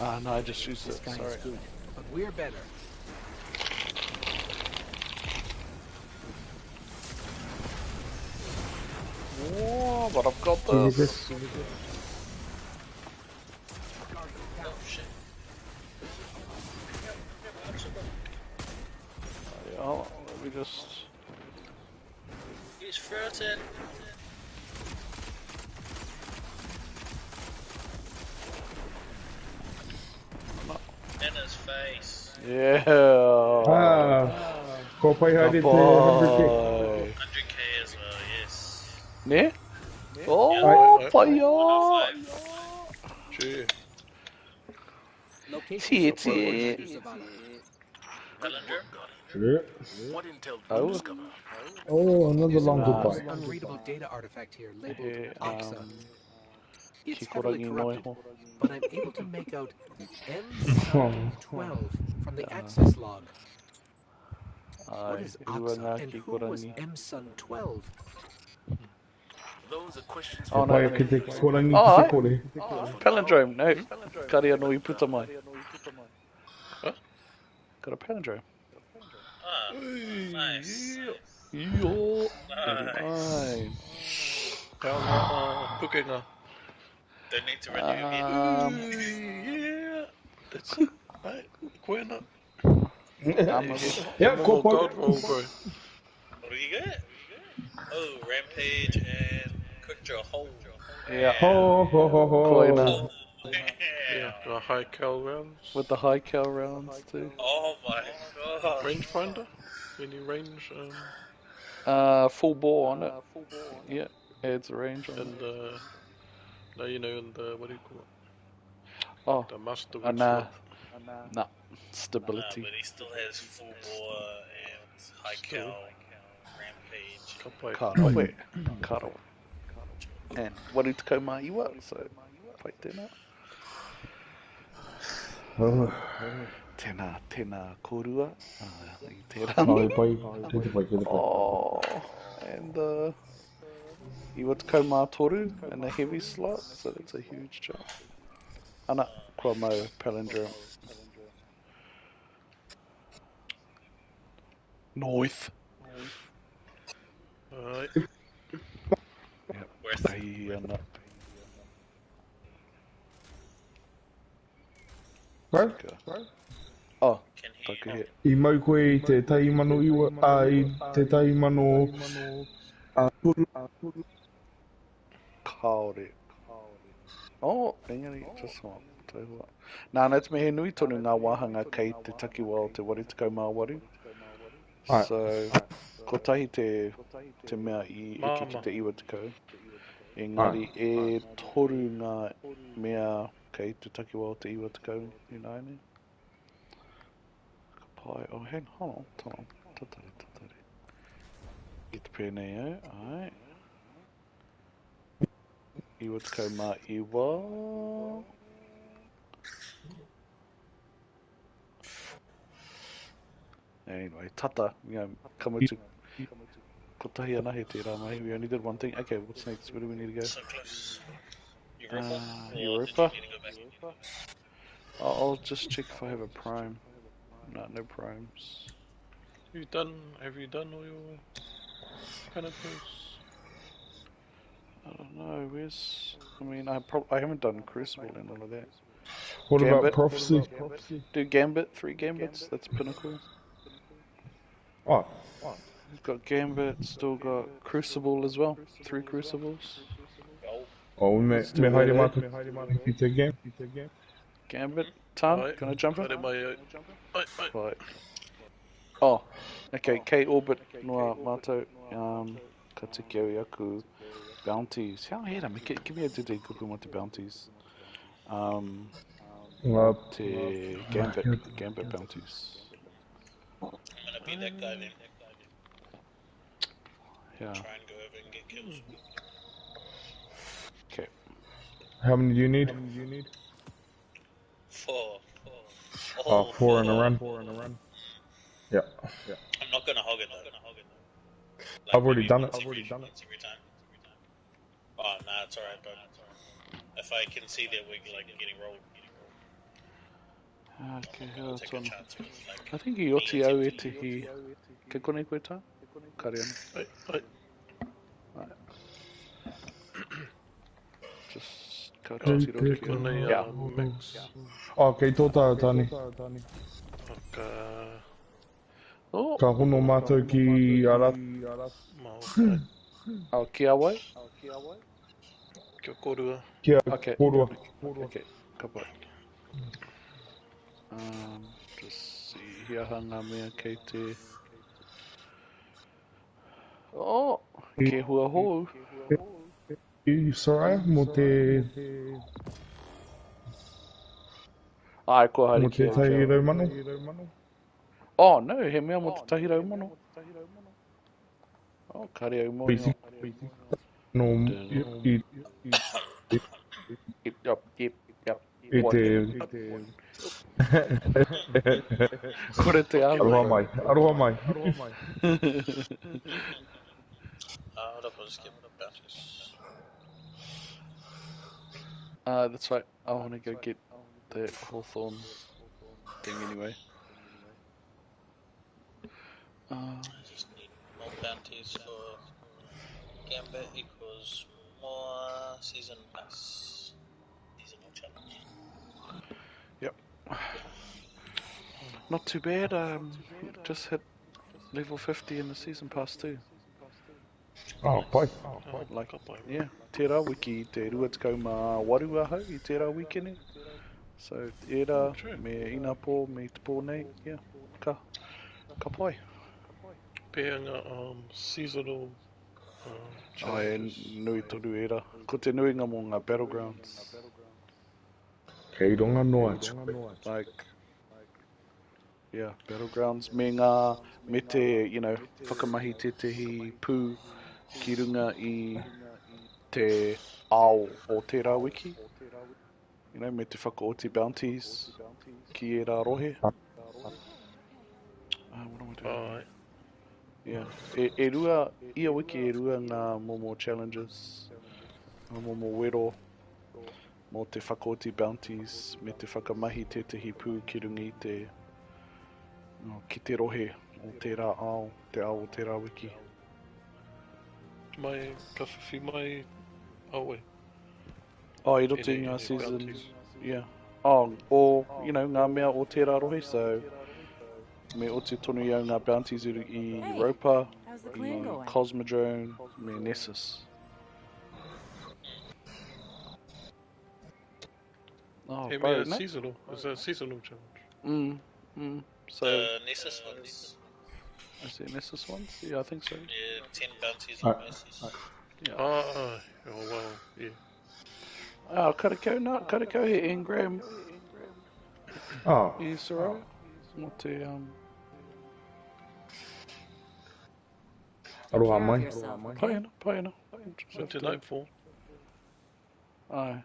Ah, no, I just used This it. guy Sorry. is good, but we're better. Whoa, but I've got Is this. this? Oh shit. Yeah, let me just. He's frozen. In his face. Yeah. Ah, kua pai haere te 100k. Pai. 100k as well, yes. Ne? Oh, Ai. pai Gee. Location Tie, support tie. to Zavala. Palindrome? Yeah. What intel did Oh. you discover? Oh, another long There's goodbye. an unreadable data artifact here labeled He, Oxa. It's heavily Kikorangi noa corrupted, iho. but I'm able to make out M12 from the access log. What Ai, is e rua Oxa ngā and who was kikorangi. M-Sun 12? Those are questions Oh, for no. Pai ki te kikorangi Oh, ki ai. te kore. Palindrome, no. Kare anō i puta mai. Huh? Got a palindrome. Ah, nice. Yo. Nice. 89. How ngā pukenga. Don't need to renew again. Yeah. That's it. Ai, koena. Yeah, kua Normal pai. god roll, bro. What do you get? Oh, Rampage and Quick Draw Hold. Yeah. Ho, ho, ho, ho. Koina. Yeah, the high cal rounds. With the high cal rounds too. Oh my god. Rangefinder? Any range? Full bore on it. Yeah, adds range on And it. the. No, you know, and the. What do you call it? Oh, The master. nah. slot. Nah. Stability. But he still has full bore and high Still. cal, Rampage. Ka pai. Ka rawe. Ka rawe. And waru tekau mā iwa, so pai tēnā. Oh, Tēnā, tēnā kōrua. I tērā. ai, pai. Kei te pai, kei te pai. Oh, and iwa tekau mā toru in the heavy slot, so that's a huge jump. Ana, kua mau palindrome. North. Alright. Yep. Worth. Tahi ana. Bro? Oh, Can hear taku you. he. I mau koe i te tahi mano iwa, a i te tahi mano a toru. Kāore. Oh, engari, just one. Tauhua. Nā, nā te mea he nui tonu ngā wāhanga kei te takiwā o te 88. Ai. So, kotahi te, te mea i eke ki Māma. te 90. Engari, e toru ngā mea kei te takiwā o te 90 ināianei. Ka pai. Oh, hang hold on, hold on. Tatari, tatari. Ki te pēnei au, ai. 99. Anyway, tata, you know, ka mutu kotahi anahe tērā mahi. We only did one thing. Okay, what's next? Where do we need to go? So close. Europa? Or did you Europa? need to go back? I'll just check if I have a prime. No, no primes. You done? Have you done all your pinnacles? I don't know. Where's? I mean, I haven't done Crucible and all of that. What about Gambit. prophecy? Do Gambit, 3 Gambits. That's Pinnacle. Oh, We've got Gambit. Still got Crucible as well. 3 Crucibles. oh me, Still me haere there. mātou ki te game. Gambit. Tan, Right. can I jump in? Haere mai ai. Ai, ai. Right. Oh, okay. K orbit noa mātou. Ka tiki au i aku bounties. How hera, me give me a tētehi kupu mō te bounties. Ngā Te Gambit, Gambit bounties. I'm gonna be that guy then. Yeah. Try and go over and get kills. Okay. How many do you need? 4. Oh, 4 in a run. Yeah. I'm not gonna hog it though. I've already maybe done it. once Once every time. Oh, nah, it's alright, but if I can see that we're like getting rolled, Okay, I'll hea take a tōna. chance with like. I think i oti au e te hi. Kei konei koe tā? Kare ana. Ai, ai. Just ka tiro ki Konei, Yeah. mix. Oh, kei tō tā, Tani. Ka Oh, Ka hono mātou ki ara. mao. oh, ki a wai? Kia korua. Ki a Okay. kōrua. Okay, ka pai. Just see, he aha ngā mea kei te... Oh, ke hua hou. I Soraya, mō te, Ai, kua haere mō te ki au tahi kia. rau mano. Oh, no, he mea mō te tahi rau mano. Oh, kare au mōhio. No, i, Yep, yep, yep, yep. i te... Kore te āhua. Aroha mai, aroha mai. Hold up, I'll just get bounties. That's right. I want to go get the Hawthorne thing anyway. I just need more bounties for Gambit equals more season pass. Seasonal challenge. Yep. Not too bad. Just hit level 50 in the season pass too. Oh, pai. Like, yeah, tērā wiki te 28 ahau i tērā wikene. So, ērā, me inapō, me te pō nei, yeah, ka pai. Pēhea ngā seasonal Ai, e nui tonu ērā. Ko te nuinga mō ngā battlegrounds. Kei ronga noa atu. Like, yeah, battlegrounds me ngā, me te, you know, whakamahi tētehi pū ki runga i te ao o tērā wiki. You know, me te whakaoti bounties ki ērā rohe. What am I doing? Alright. Yeah. E rua, ia wiki e rua ngā momo challenges, ngā momo wero, mō te whakaoti bounties, me te whakamahi tētehi pū ki runga i te, no, ki te rohe o tērā ao, te ao o tērā wiki. Mai, ka whiwhi mai, oh wait. Oh, i roto i ngā seasons, yeah. Oh, or, you know, ngā mea o tērā rohe, so me oti tonu i au ngā bounties i, i Europa, How's the clan i going? Cosmodrome, me Nessus. Oh, He bro, mea no? seasonal. It's a seasonal challenge. Mm, mm. So, The Nessus ones. is it Nessus ones? Yeah, I think so. Yeah, 10 bounties on Nessus. Yeah. Ah, oh well, yeah. Oh, karakau, no, karakau he Ingram. Oh. I Soraya. Mō te, Aroha mai. Pai ana, pai ana. Just Went have to to- Nightfall. Ai.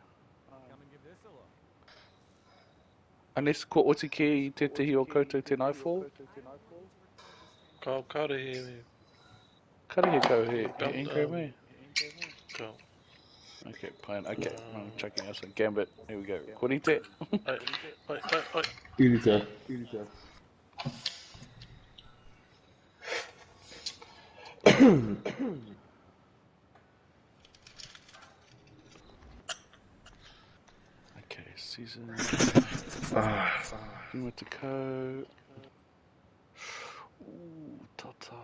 Unless ko oti ke i tētehi o koutou te Nightfall. Ka kāre he... Kare he kau he, he Belt, Ingram, eh? Ka. Okay, fine. Okay, I'm checking out some Gambit. Here we go. Ko rite. Ai, ai, ai, ai. Irita. Okay, season. Went to ko. Ooh, tata.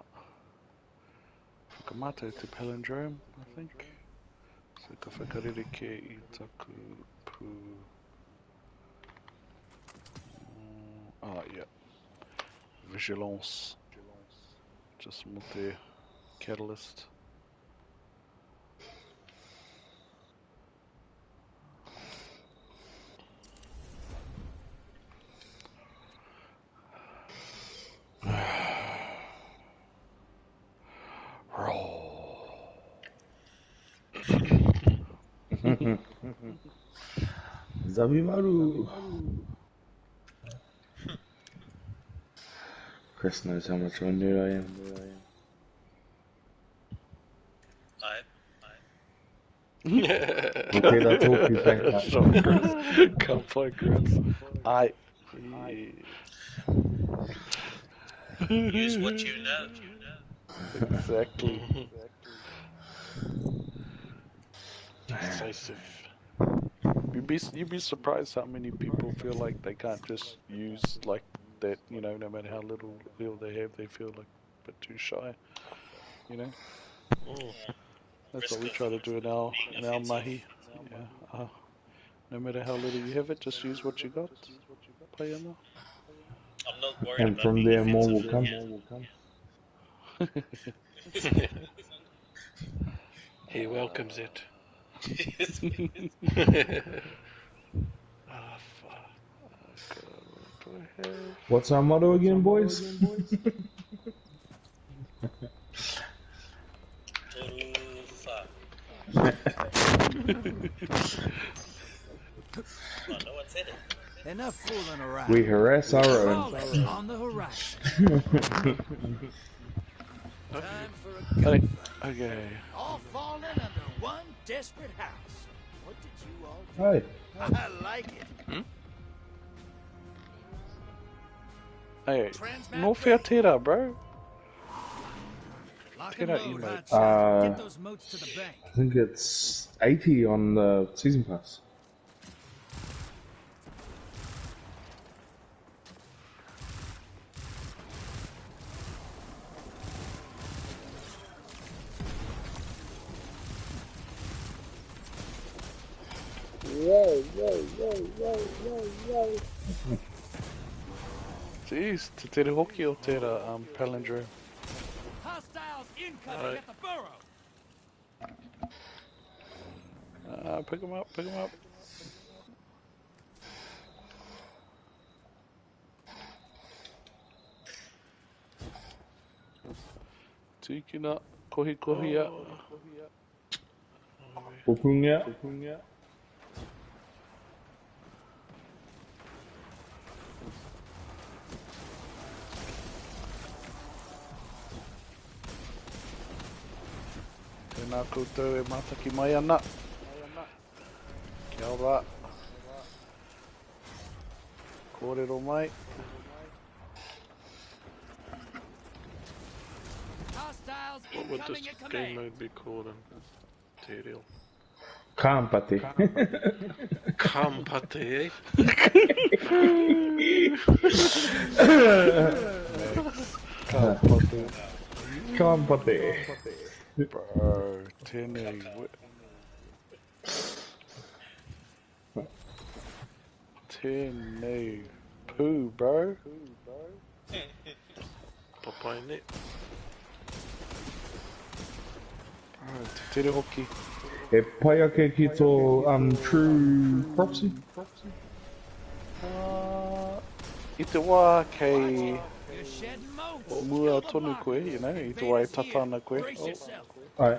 Whakamato te palindrome, I think. So ka whakarere ke i taku pū. Ah, yeah. Vigilance. Just mō te catalyst. Zabimaru. Chris knows how much of a nerd I am. I, Okay, that's all you think. Shut Chris. Ka pai, Chris. Ai. Use what you know. Exactly. Decisive. You'd be surprised how many people feel like they can't just use like that, you know, no matter how little they have, they feel like a bit too shy, you know? Mm. That's what we try to do in our mahi. Yeah. No matter how little you have it, just use what you got. Play in there. I'm not worried And about from being there, more will offensive. come. He welcomes it. Ah, fuck. Do I have... What's our motto again, boys? Toru wha. Oh, no one said it. Enough fooling around. We harass our own. Fallen on the horizon. Time for a Okay. gunfight. Okay. All falling under one desperate house. What did you all do? Hey. I like it. Hey, Transmat no fair tērā, bro. Lock and Tērā load, emote. hotshot. Get those motes to the bank. I think it's 80 on the season pass. Whoa, whoa, whoa, whoa, whoa, whoa. Jeez, te tere hoki o tērā palindrome. Hostiles incoming at the burrow. Pick 'em up, pick 'em up. Tīkina, kohi kohia. Pupunga. Tēnā koutou e mātaki mai ana. Kia ora. Kōrero mai. Hostiles What would this incoming at game command. mode be called in Te Reo? Kampate. Kampate, eh? Kampate. Kampate. Bro, tēnei. Tēnei poo, bro. Papai ne. Bro, te tere hoki. E pai ake ki tō true proxy? I te wā kei You're shedding motes. mua tonu koe, you know, i te wā e tata ana koe. Brace yourself. Ai.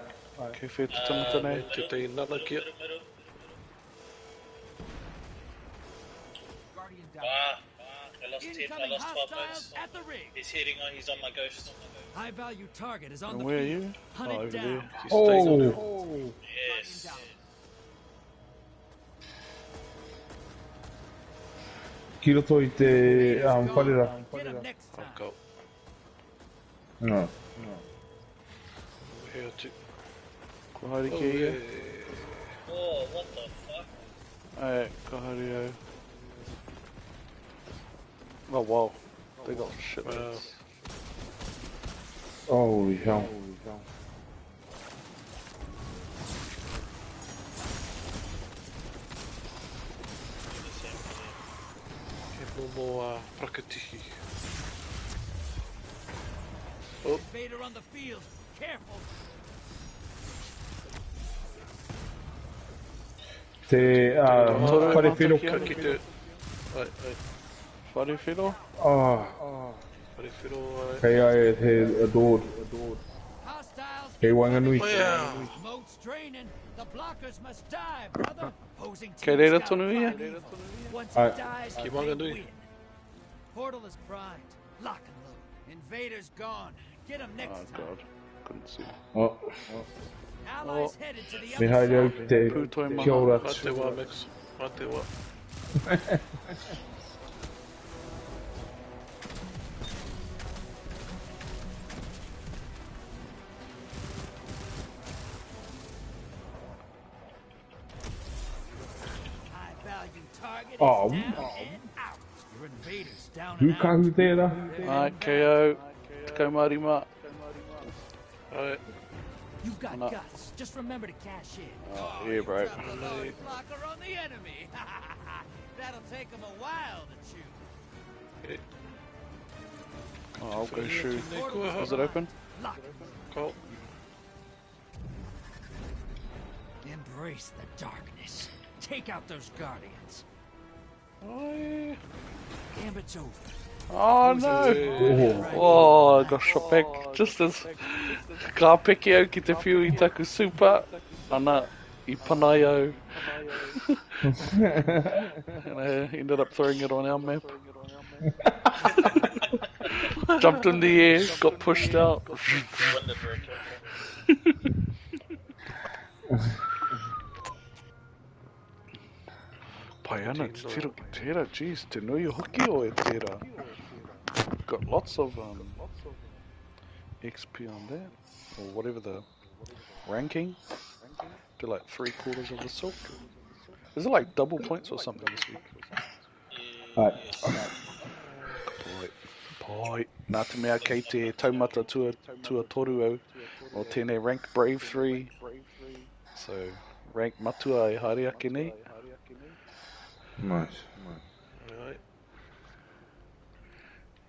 Kei whea te tangata nei. Te te nanakia. Guardian down. Ah, I lost 10, I Incoming lost 12 hostiles motes. at the rig. He's heading on, he's on my ghost. High value target is on And the where are field. you? Hunt Oh, it over down. there. He stays on it. Oh! Yes. Ki roto i te whare rā. Get him next time. I've got No. here to. Ko haere Oh, ki ia. yeah. Oh, what the fuck? Ai, ka haere au. Oh, wow. They got shitloads. Holy hell. He momo prakatihi. Invader on the field. Careful. Te whare whiro. Ka ki te... Ai, ai. Whare whiro? Ah, Whare whiro, ai. kei ai he adored. Hostiles. Kei waenganui. Oh, yeah. Motes draining. The blockers must die, brother. Opposing Kei team's reira gotta tonu ia? find evil. Once Ai. it dies, Ki they Wanganui. win. Portal is primed. Lock and load. Invaders gone. Get 'em next Oh, time. God. Couldn't see. Oh, Allies headed to the me other haere au side. ki te Pūtoi maha. kia ora Mā te wā, Max. Mā te wā. High value target is Oh. down and out. Your invaders down and out. Rūkahu tērā. Ai, kei au. Tekau mā rima. Ai. You've got No. guts. Just remember to cash in. Oh, yeah, bro. Drop the large blocker on the enemy. That'll take 'em a while to chew. Oh, I'll go shoot. Tēnei koha. Is it open? Lock and load. Ko. Embrace the darkness. Take out those guardians. Ai. Gambit's over. Oh, no. Oh. Oh, I got shot back just as ka peke au ki te whiu i taku super. Ana, i panai au. And I ended up throwing it on our map. Jumped in the air, got pushed out. Win the break. Pai ana, te tira, tera, geez, te nui hoki o e tera. Got lots of XP on that, or whatever the ranking. Do like 3/4 of the silk. Is it like double points or something this week? Ai. Pai, pai. Nā te mea kei te taumata tua toru au o tēnei rank Brave 3. So, rank matua e haere ake nei. Nice. Ai.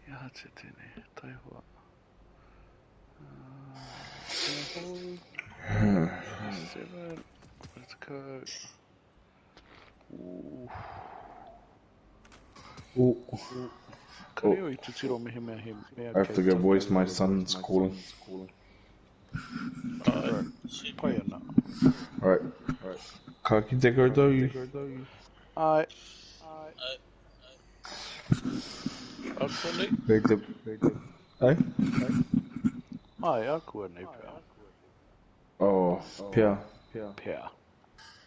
Ia te tēnei, taihoa. 7, let's go. Ooh. Oh, Ka reo i te tiro mehemea he mea I have to kei go taku voice my son's calling. Pai ana. Alright. Ka kite koutou. Ai, Ako nei. Kei te... Ai? ai, akua nei pea. Oh, pea. Pea.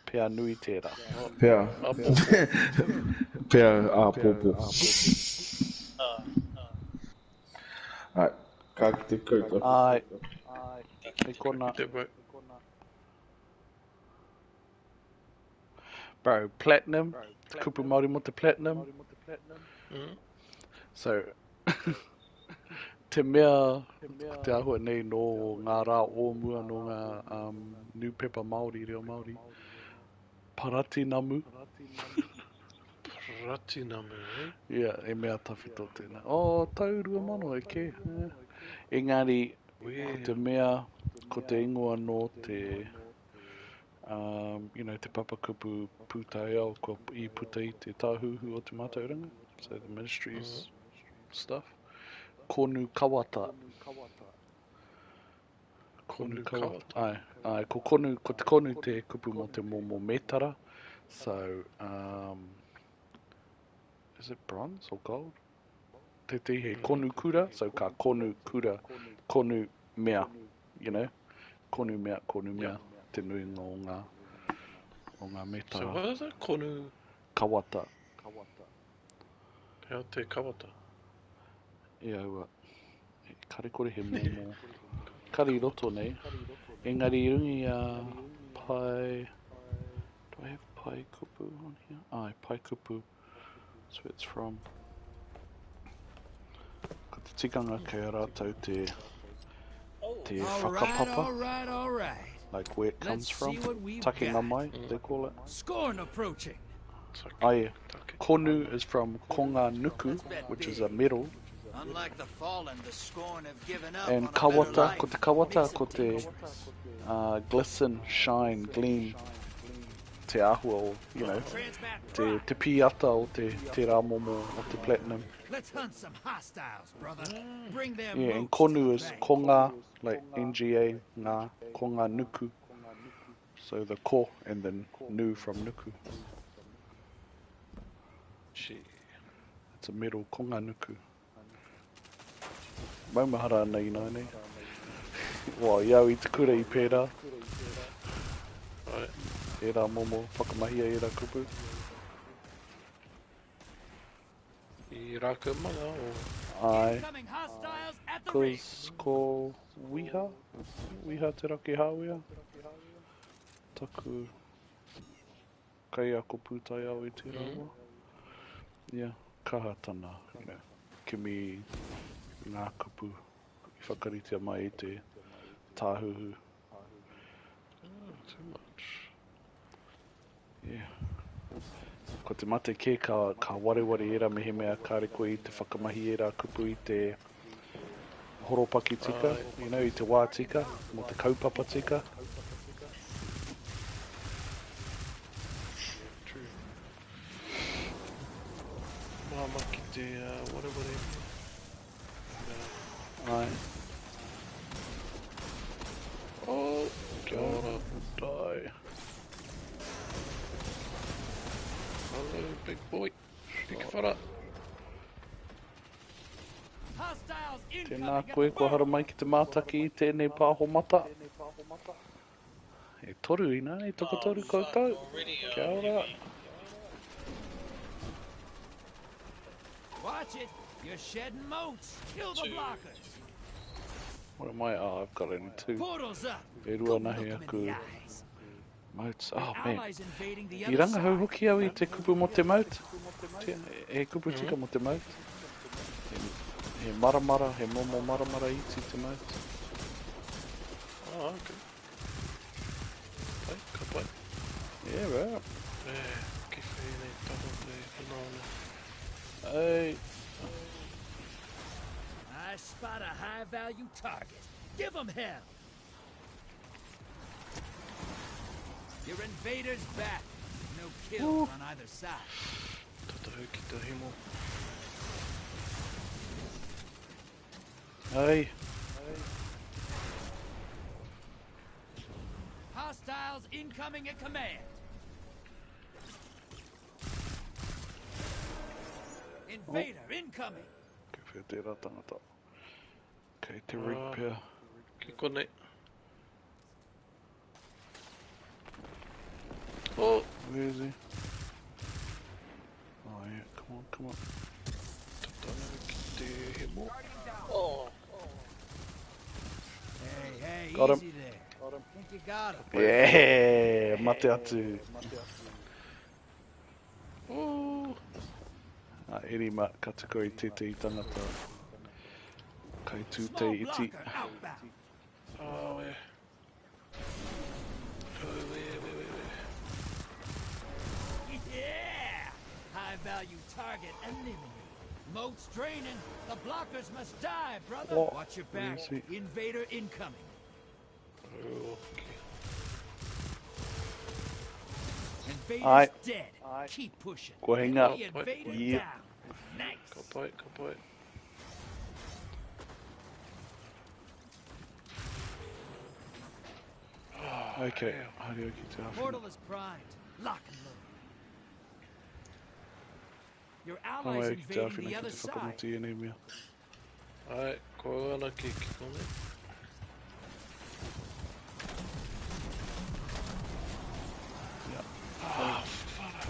Pea nui tērā. Pea. Apo. Pea āpōpō. Alright. Ka kite koutou. Ai. E kona. Te bro. Bro, platinum. Te kupu Māori mo te platinum. So, te mea, ko te āhua nei nō ngā rā o mua nō ngā newspaper Māori, reo Māori. Paratinamu. Paratinamu, eh? Yeah, e mea tawhito tēnā. Oh, tau 2000 e kē. Yeah. Engari, ko te mea, ko te ingoa nō te, you know, te papakupu pūtaiao kua i puta i te tāhuhu o te mātauranga, so the ministry's stuff. Konu Kawata. Konu Kawata. Ai, ai, ko konu, ko te konu te kupu mō te momo metara. So, is it bronze or gold? Te te he konu kura, so ka konu kura, konu mea, you know, konu mea, konu mea, te nuinga o ngā metara. So what is it? Konu? Kawata. Hea te kawata? E aua, kare kore he momo, kare i roto nei, engari i runga i a pai, do I have pai kupu on here? Ai, pai kupu, so it's from, ko te tikanga kei a rātou te whakapapa, All right, all right. like where it comes Let's from, see what we've takenga got. mai, they call it. Scorn approaching. Ai, konu is from konga nuku, which is a metal. Unlike the fallen, the scorn have given up And on a better kawata, life. ko te kawata, ko te glisten, shine, gleam, te āhua o, you know, te pīata o te rā momo o te platinum. Let's hunt some hostiles, brother. Bring their Yeah, and motes to konu the is bank. konga, like NGA, ngā, konga nuku. So the ko and then nu from nuku. Gee. It's a metal konga nuku. Maumahara ana i nāne. Well, iau i te kura i pērā. Right. Ērā momo, whakamahia ērā kupu. I rākau manga o? Ai. Incoming hostiles at the rig. Cause ko Wiha? Wiha te raki hāwea? Taku kaiako pūtaiao i tērā wā. Yeah, kaha tana, you know, kimi ngā kupu i whakaritea mai i te tāhuhu. Oh, too much. Yeah. Ko te mate kē ka wareware era mehemea kāre koe i te whakamahi era kupu i te horopaki tika, you know, i te wā tika, mo te kaupapa tika. True. Māma ki te wareware. Ai. Oh, kia ora. Die. Hello, big boy. Big whara. Hostiles Tēnā incoming at koe, the kua burrow. haramai ki te mātaki i tēnei pāho mata. E toru ina, e tokotoru koutou. Kia ora. Watch it. You're shedding motes. Kill the blockers. What am I? Oh, I've got only two. Portals up. E rua Go nahi look 'em in aku the eyes. motes. Oh, man. Allies invading the I other rangahau side. hoki au i te kupu mo te mote. He kupu tika mo te mote. He maramara, he momo maramara iti te mote. Oh, okay. Pai, ka pai. Yeah, right. E, ki whēnei taho te whanaona. Hey. I spot a high-value target. Give 'em hell. Your invader's back. No kills on either side. Tatahu ki te hemo. Hey. Hostiles incoming at command. Invader incoming. Kia whia tērā tangata. Kei te rig pia. Ki konei. Oh! Where is he? Oh yeah, come on, come on. Tatahu ki te hemo. Oh! Hey, hey, Got him. easy there. Think you got him. Yeah, mate atu. Oh, A eri ma, ka tuku i tētehi tangata. Kai Small tūtei iti. blocker outbound. oh, yeah. Oh, wait, wait, wait, wait. Yeah! High value target eliminated. Moat's draining. The blockers must die, brother. What? Watch your Where back. is he? Invader incoming. Oh, okay. Invader's Aye. dead. Keep pushing. Kua hinga. Enemy invader Yeah. down. Nice. Ka pai, ka pai. Okay, haere au ki te āwhina. Portal is primed. Lock and load. Your Haere allies au ki te invading āwhina the ki other te side. whakamutu i ēnei mea. Ai, ko ana ki ki konei. Yeah. Ah, whara.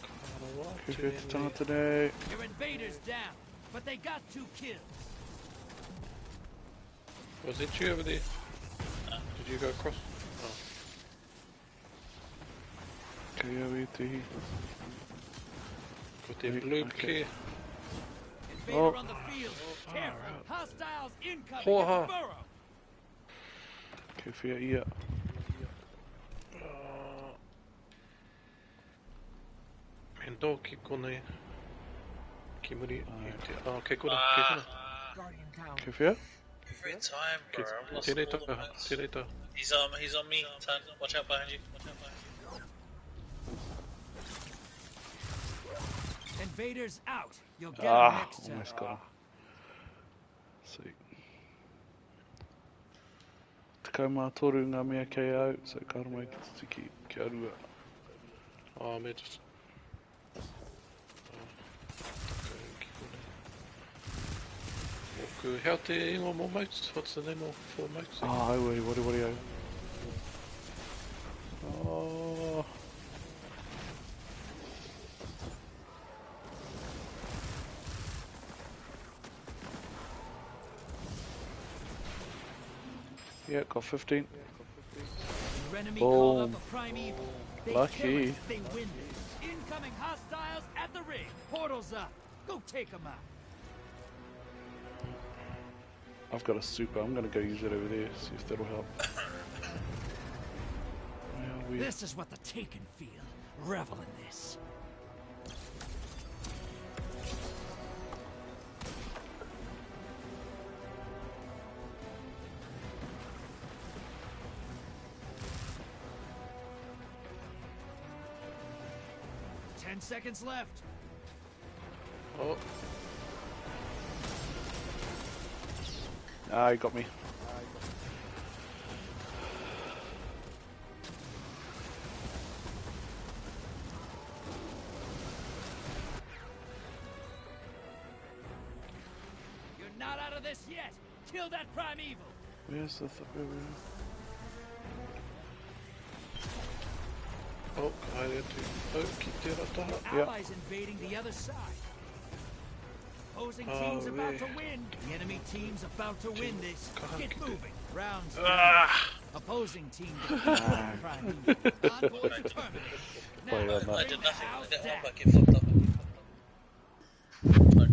Ka rawa Kei atu whea te ēnei. tangata nei. Your invader's down, but they got 2 kills. Was it you over there? Did you go across? Oh. Kei au e te hi. Ko te Wait, blue okay. ke. Invader Oh. on the field. Careful. Hostiles incoming Hoa. at the burrow. Kei whea ia. Me noho ki konei. Ki muri i te... Ah, kei kona, kei kona. Guardian down. Kei whea? Every time, Kei bro. I've lost tēnei all the taha, points. tēnei taha. He's on me. Tan. Watch out behind you. Watch out behind you. Invaders out. You'll get 'em Ah, next time. almost got him. Sweet. Tekau mā toru ngā mea kei au, so ka mai ki te tiki kia rua. Ah, me just... Ah, okay, ki konei. Moku, hea te ingoa mō Motes? What's the name of for Motes? Ah, au e, wari wari au. Oh. Yeah, got 15. Your enemy called up Boom. a primeval. They Lucky. kill it, they win this. Incoming hostiles at the rig. Portal's up. Go take 'em out. I've got a super. I'm gonna go use it over there, see if that'll help. Where are we? This is what the Taken feel. Revel in this. Ten seconds left. Oh, Ah, he got me. You're not out of this yet. Kill that primeval. Where's the where we oh, ka haere atu. Oh, ki tērā taha. Yeah. Allies invading the other side. Opposing Oh, team's about to yeah. win. The enemy team's about to win this. Kaha Get ki te- moving. Rounds Ah! Opposing team defeats the primeval. Envoy terminated. Play Now, on that. I bring did the nothing. I house didn't down. help. I get fucked up.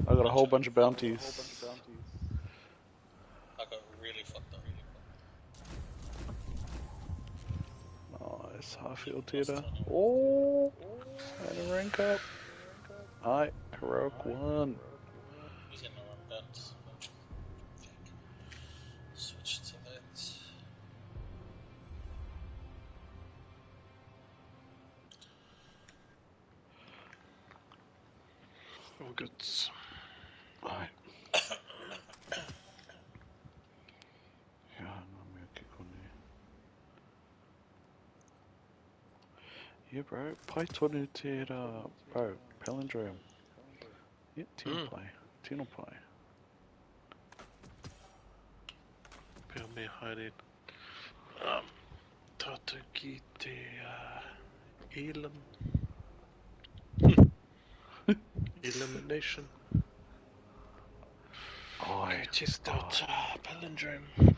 I got a whole bunch of bounties. I got really fucked up. Nice, Harfield Theatre. Oh, and a rank up. Alright, heroic 1. He's getting the wrong guns. Switch to that. All good. Alright. Yeah, ngā mea ki konei. Yeah, bro. Pai tonu tērā, bro, palindrome. Yeah, tino pai. Tino pai. Pea me haere. Tātou ki te Elam. Elimination. Ai. Test out Palindrome.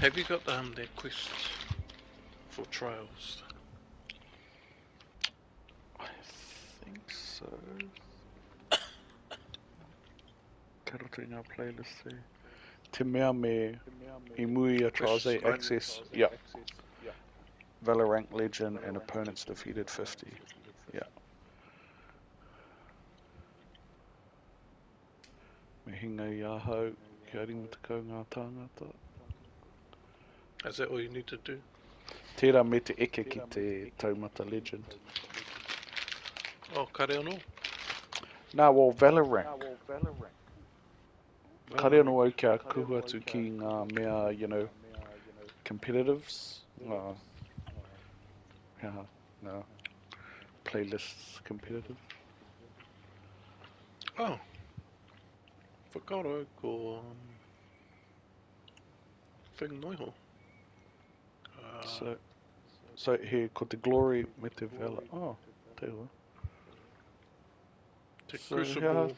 Have you got that quest for trials? I think so. Ka roto i ngā playlist e. Te mea me i mui a Trials 8 Access. Yeah. Valorant Legend and opponents defeated 50. Yeah. Me hinga i ahau, kia 50 ngā tāngata. Is that all you need to do? Tērā me te eke ki te taumata Legend. Oh, kare anō? Nā, well, Valorant. Kare anō au kia kuhu atu ki ngā mea, you know, competitives. Ngā, yeah, ngā playlists competitive. Oh. Whakaaro ko thing noiho. So he ko te glory me te valor. Oh, te hua. Te So, Crucible.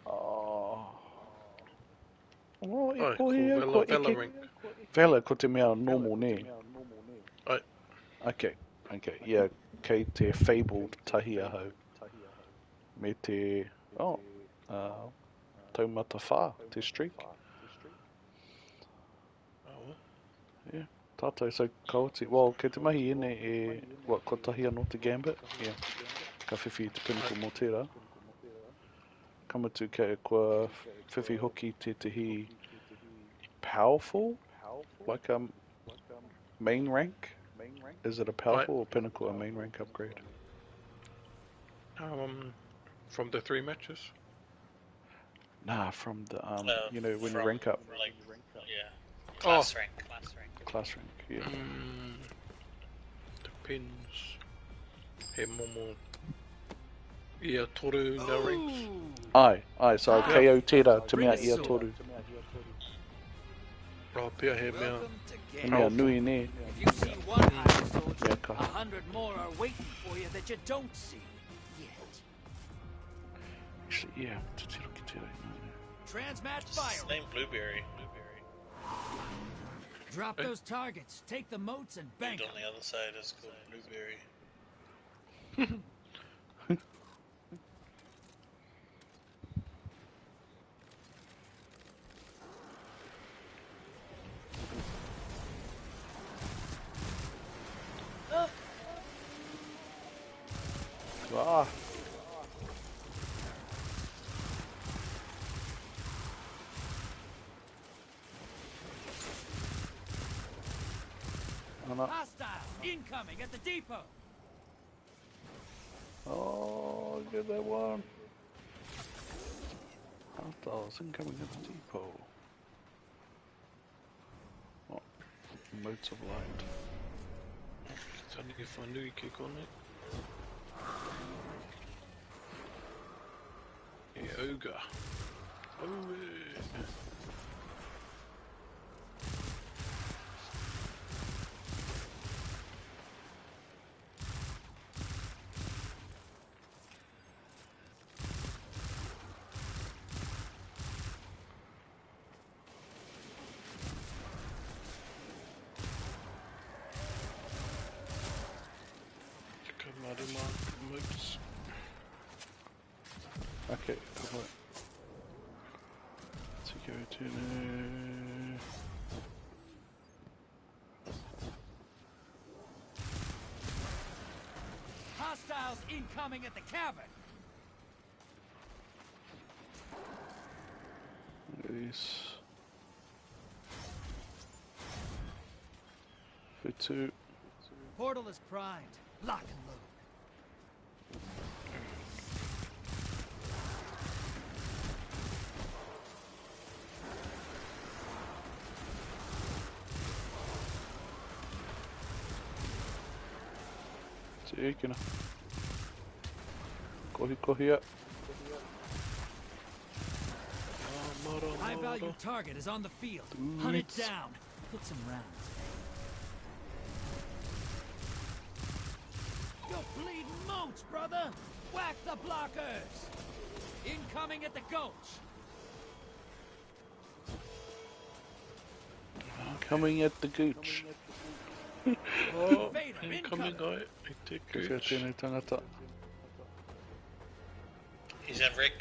Oh. Oh, e Ai, ko ko ia, Valor, ko eke. Valorant. Valor ko te mea normal, ne? Ai. Okay, okay, yeah, kei te fabled tahi ahau. Me te, oh, taumata whā, te streak. Oh. Yeah, tātou, so kaoti. Well, kei te mahi ene e, what, ko tahi anō te gambit? Yeah. Ka whiwhi te pinnacle mō tērā. Ka mutu kei kua whiwhi hoki tētehi powerful, like a main rank? Is it a powerful or pinnacle, a main rank upgrade? From the 3 matches? Nah, from the, you know, when you from, rank up. Like, yeah. Class rank. Class rank. Class rank, yeah. Depends. He momo. Ia toru ngā ranks. Ai, ai, so Yeah. kei au tērā, te mea ia toru. Oh, pia he mea. He mea nui ne. If you see one hired soldier, Mea kaha. 100 more are waiting for you that you don't see yet. Actually, yeah, te tiro ki tērā. Transmat fire. Name Blueberry. Blueberry. Drop those targets, take the motes and bank Dude on 'em. the other side is called Blueberry. Ah. Ana. Hostiles incoming at the depot. Oh, get that one. Hostiles incoming at the depot. Oh, motes of light. Tani whanui ki konei. E ogre. Oh, yeah. Motes. Okay, come on. To go to the... Hostiles incoming at the cavern. This. Two. Portal is primed. Lock and load. Tīkina. Kohi kohi a. High value target is on the field. Hunt it down. Put some rounds. You're bleeding motes, brother! Whack the blockers! Incoming at the gulch. Coming at the gooch. Oh, Invader incoming incoming. ai, i te Ka whia gooch. tēnei tangata. He's in reg.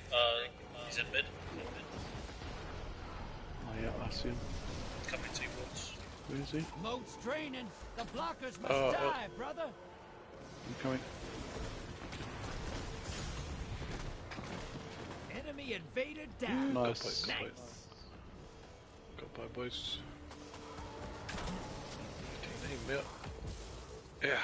He's in mid. Oh yeah, I see him. Coming towards. Where is he? Moat's draining. The blockers must die, brother. I'm coming. Enemy invader down. Nice. Goodbye, Nice. Goodbye, boys. Tēnei mea. Yeah.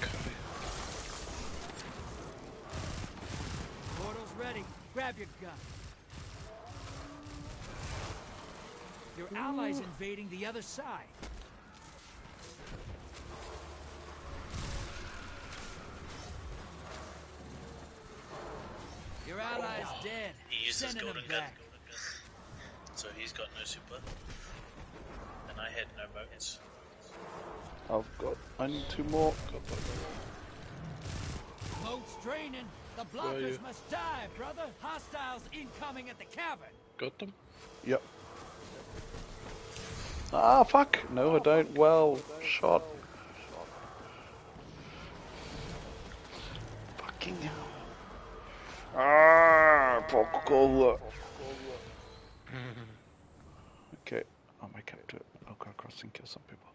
Okay. Portal's ready. Grab your gun. Your allies invading the other side. Your allies dead. He used his Sending golden them gun. back. So he's got no super. And I had no moats. I've got. I need two more. Moat's draining. The Where are blockers you? must die, brother. Hostiles incoming at the cavern. Got them? Yep. Ah, fuck! No, I don't. Well shot. Fucking hell. Ah, Coca-Cola. Okay, I'll make up to it. I'll go across and kill some people.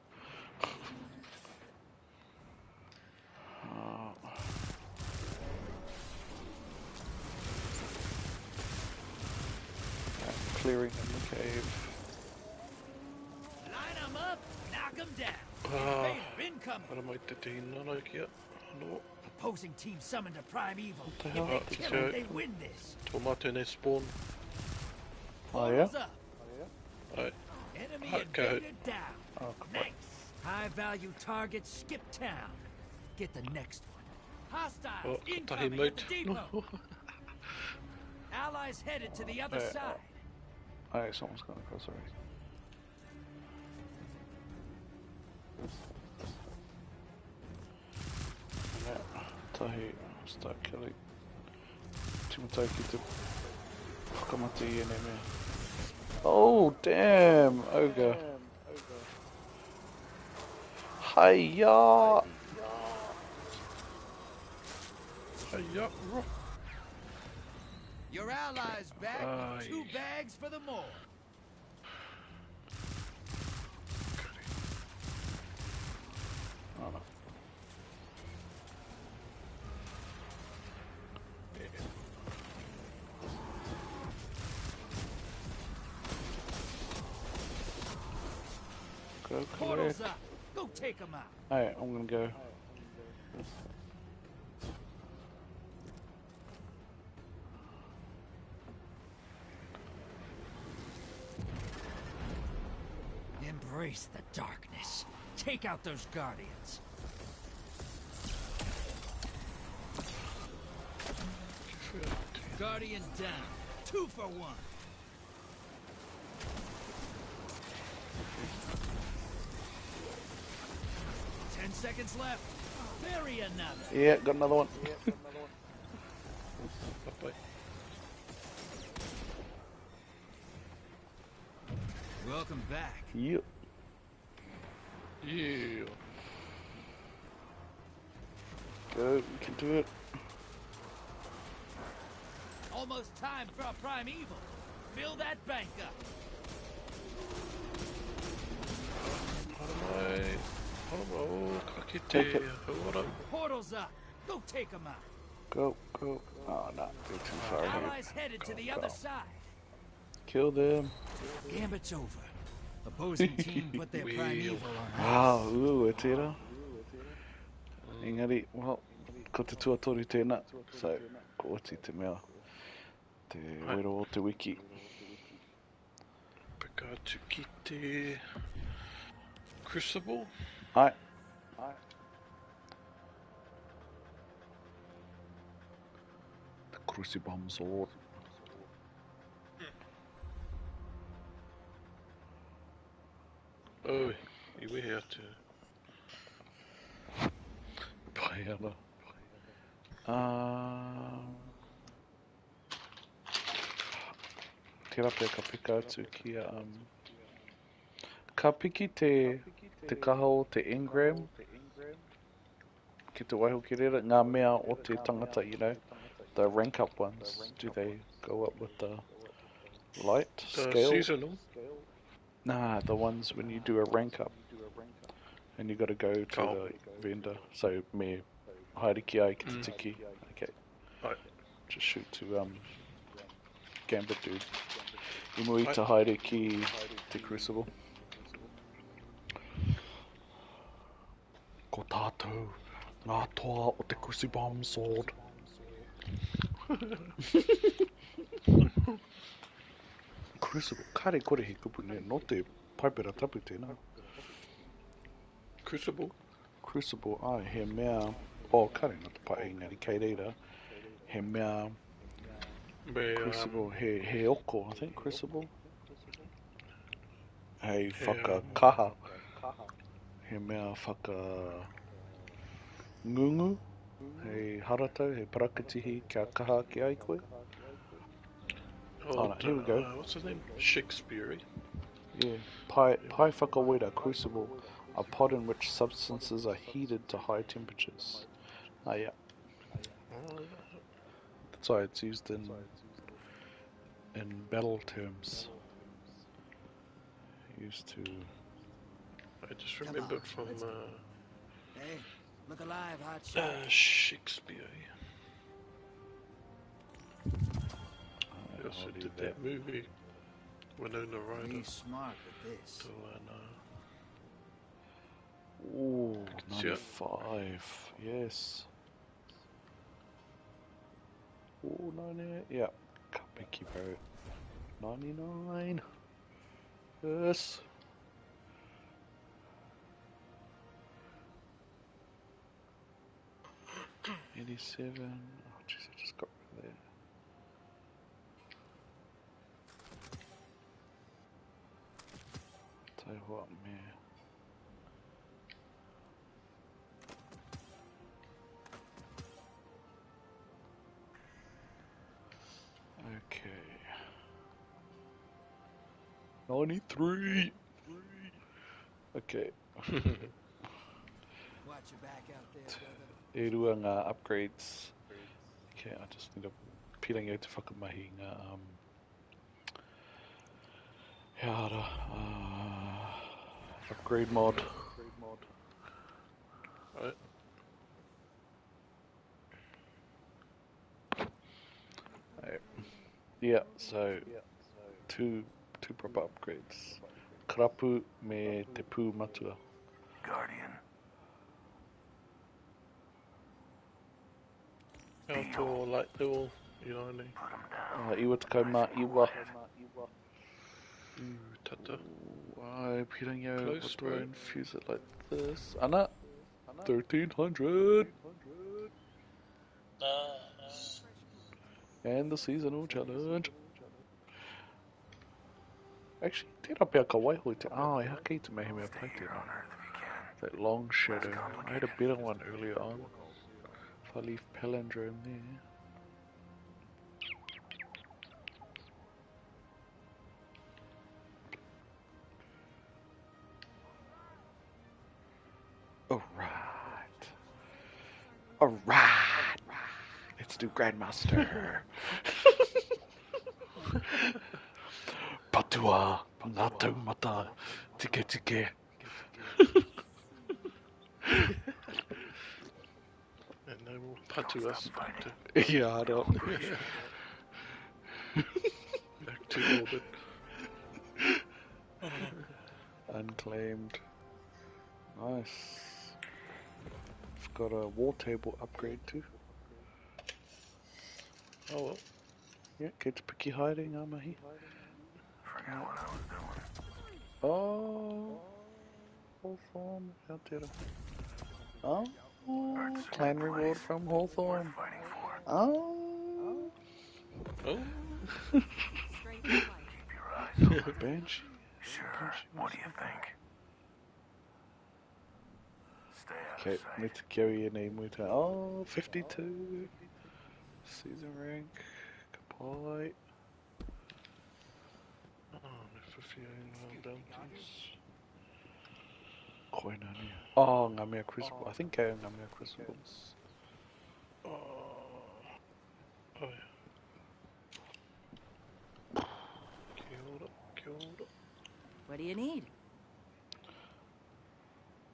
Clearing in the cave. Line 'em up, knock 'em down. Ah. Invader incoming. Ara mai te tēnā kia. No. Opposing team summoned a prime evil. the hell? If they kill it, they win this. Tō mātou nei spawn. Oh yeah? Portal's up. Ai. Enemy Okay. invader down. Oh, come on. Nice. High value target skip town. Get the next one. Hostiles Oh, kotahi incoming at moat. the depot. Allies headed to the other Yeah. side. Alright, someone's gone across already. Yeah, tahi, start killing. Timotaki te whakamate i ēnei mea. Oh, damn, ogre. Hiya! Hiya, ro. Your allies back with 2 Aye. bags for the more. Oh, no. Go Portal's collect. up. Go take 'em out. Alright, I'm gonna go. Embrace the darkness. Take out those guardians. Guardian down. 2 for 1. 10 seconds left. Bury another. Yeah, got another one. Bye. Welcome back. Yep. Yeah. Go, we can do it. Almost time for a prime evil. Fill that bank up. Ara mai. Ara mai. Oh, ka kite. Take it. Hauora. Portal's up. Go take 'em out. Go, go. Oh, no, they're too far ahead. Allies headed to the other Go. side. Kill them. Gambit's over. Opposing team put their prime Wheel. evil on Ah, ooh, e tērā. Engari, well, ko te tuatoru tēnā. So, ko oti te mea. Te wero o te wiki. Peka atu ki te Crucible. Ai. The Crucible sword. Oh, i wehe atu. Pai ana. Tērā pea ka peka atu ki a... ka piki te, te kaha o te engram ki te waiho ki reira, ngā mea o te tangata, you know, the rank up ones, do they go up with the light The scale? seasonal. Nah, the ones when you do a rank up and you got to go to Oh. the vendor. So me haere ki ai ki te tiki. Okay. Right. Just shoot to Gambit dude. I mua i te haere ki te Crucible. Ko tātou, ngā toa o te Crucibomb sword. Crucible, kare kore he kupu ne, no te paipera tapu tēnā. Crucible? Crucible, ai, he mea, oh, kare no te pai engari, kei reira, he mea, Me, Crucible, he oko, I think, Crucible. Hei He, whakakaha. He mea whaka ngungu, hei haratau, hei parakatihi, kia kaha ki ai koe. Oh, Oh, no, here we go. What's his name? Shakespeare. eh? Yeah, pai whakawera, crucible, a pot in which substances are heated to high temperatures. Ah, yeah. That's why it's used in battle terms. Used to. I just remembered from. Hey, look alive, hot shot. Shakespeare. They also I'll do did that movie, Winona Ryder. Be smart with this. So, Ooh, See it. 95. Yes. Ooh, 98. Yeah. Kapiki, bro. 99. Yes. 87. Oh, jeez, I just got rid of that. Tell you what, man. Okay. 93. Okay. Watch your back out there, brother. E rua ngā upgrades. Okay, I just need a pirangi au te whakamahi ngā he ara, upgrade mod. Right. Right. Yeah, so two proper upgrades. Karapu me te pū matua. Guardian. Outdoor light level, you know what I mean? Iwa tekau mā iwa. Ooh, tata. Ai, pirangi au, Close, what do I bro. infuse it like this? Ana! 1300! Nice. And the seasonal challenge. Actually, tērā pea ka waiho i te... Oh, e hake i te mehe mea pai tērā. That long shadow. I had a better one earlier on. If I leave Palindrome there. Alright. Alright. Let's do Grandmaster. Patua, ngā taumata, tike tike. And they will patu us back to, Yeah, I don't. back to orbit. Unclaimed. Nice. I've got a war table upgrade too. Oh well. Yeah, get to piki haere ngā mahi. Forgot what I was doing. Oh, Hawthorne, Aotearoa. Oh, clan reward from Hawthorne. Fighting for. Oh, Oh, Strength and might. Keep your eyes open. Banshee. Sure. What do you think? Okay, me te kia i ēnei mui tā. Oh, 52. Season rank. Ka pai. Oh, me whiwhi ai ngā bounties. Koina ne. Oh, ngā mea crucible. I think kei ngā mea crucibles. Oh, oh yeah. Kia ora, kia ora. What do you need?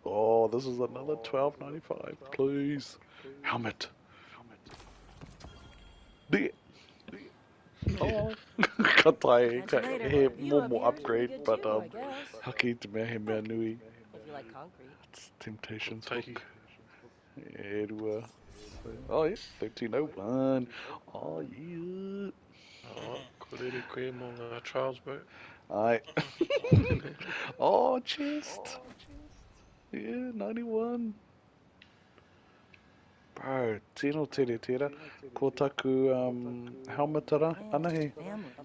Oh, this is another 12.95. Please. Helmet. Helmet. Oh. Ka tae, ka, he momo upgrade, but haki te mea he mea nui. If you like concrete. It's Temptations hook. E rua. Oh yeah, 1301. Oh yeah. Oh, ko rere koe mō ngā trials, bro. Ai. Oh, chest. Yeah, 91. Bro, tino tere tera. Ko taku helmetara anahe.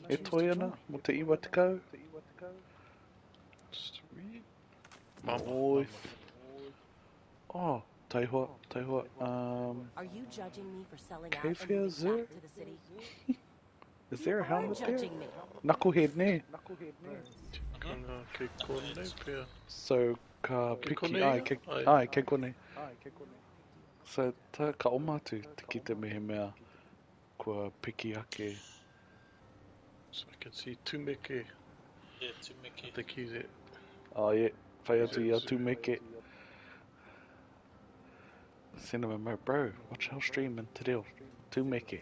E toi ana, mo te iwa tekau. Sweet. Oi. Oh, taihoa, taihoa. Are you judging me for selling out Kei and whea moving zero? back to the city? Is there a You are helmet there? judging me. Knucklehead, ne? Tikanga kei konei pea. So, ka Kei piki, konei ai, ia? kei, Ai. ai, kei konei. So, ta, ka oma atu te kite mehemea kua piki ake. So I can see Tumeke. Yeah, Tumeke. I think he's it. Oh, yeah. Whai atu i a Tumeke. Send him a mo, bro, watch our stream in te reo. Tumeke.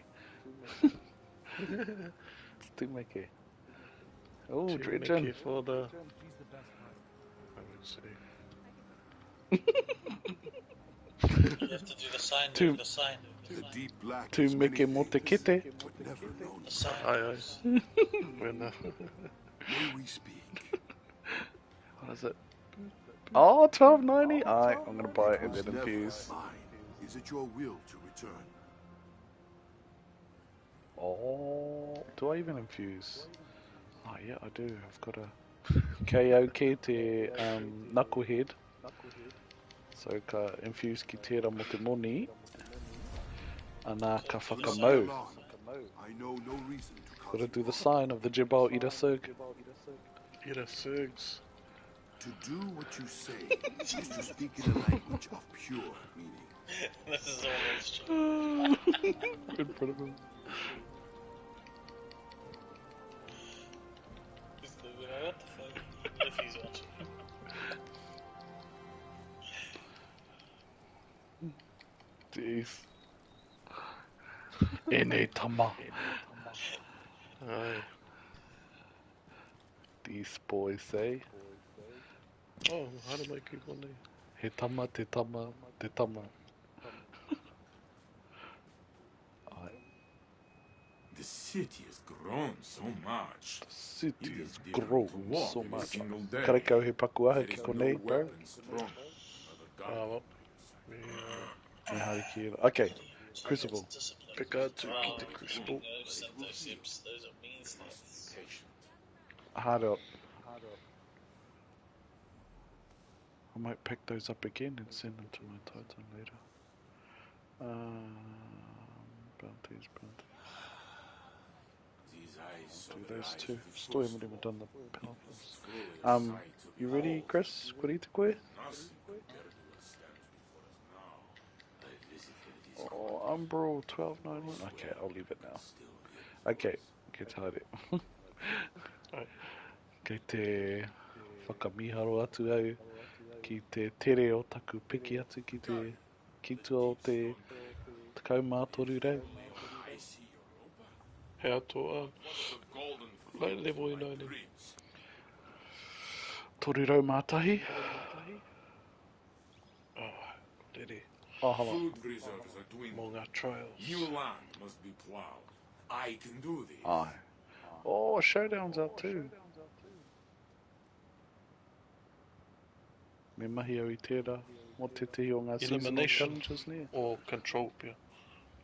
It's Tumeke. Oh, Tumeke Dredgen. for the... I would say. You have to do the sign, do the sign. The deep black is many Tumeke mo te things, kite. but never known. The sign. Aye, aye. When, May we speak. What is it? Oh, 12.90. Aye, I'm gonna buy it and Was then never infuse. mine. Is it your will to return? Oh, do I even infuse? Oh yeah, I do. I've got a KOK te knucklehead. So ka infuse ki tērā mo te moni. Ana ka whakamau. I know no reason to Gotta do the sign of the Jebel Ira Sug. Ira Sugs. To do what you say is to speak in a language of pure meaning. This is always true. In front of him. He's the, what the fuck? If he's watching. Jeez. Ene tama. Aye. These boys say. Oh, haere mai ki konei. He tama, te tama, te tama. Ai. The city has grown so much. The city It has is difficult grown to walk so in a much. single day. Karekau he paku aha There ki is no konei, bro. weapon stronger than another Ah, gun. well. Me, Me haere ki ērā. Okay, Crucible. pick atu ki te Crucible. Those those are mean stats. Patient. Hard up. I might pick those up again and send them to my Titan later. Bounties, bounties. These eyes saw Do the those rise two. of the Still first haven't even done the powerfuls. Through the sight of You ready, all. Chris? Kua rite koe? Nothing compared to what stands before us now. I visited this Oh, Umbral 1291. Okay, I'll leave it now. Okay, kei te haere. Ai. Kei te whakamiharo atu au ki te tere o taku piki atu ki te ki tua o te tekau mā toru rau. I see Europa. He atoa. The golden Light level i nai nei. dreams. Toru rau mā tahi. Oh, ko rere. Oh, hala. Food reserves are dwindling. Mō ngā trials. New land must be plowed. I can do this. Aye. Oh, Showdown's out too. Me mahi au i tērā. Mō tētehi o ngā seasonal Elimination. challenges ne? Or control pea.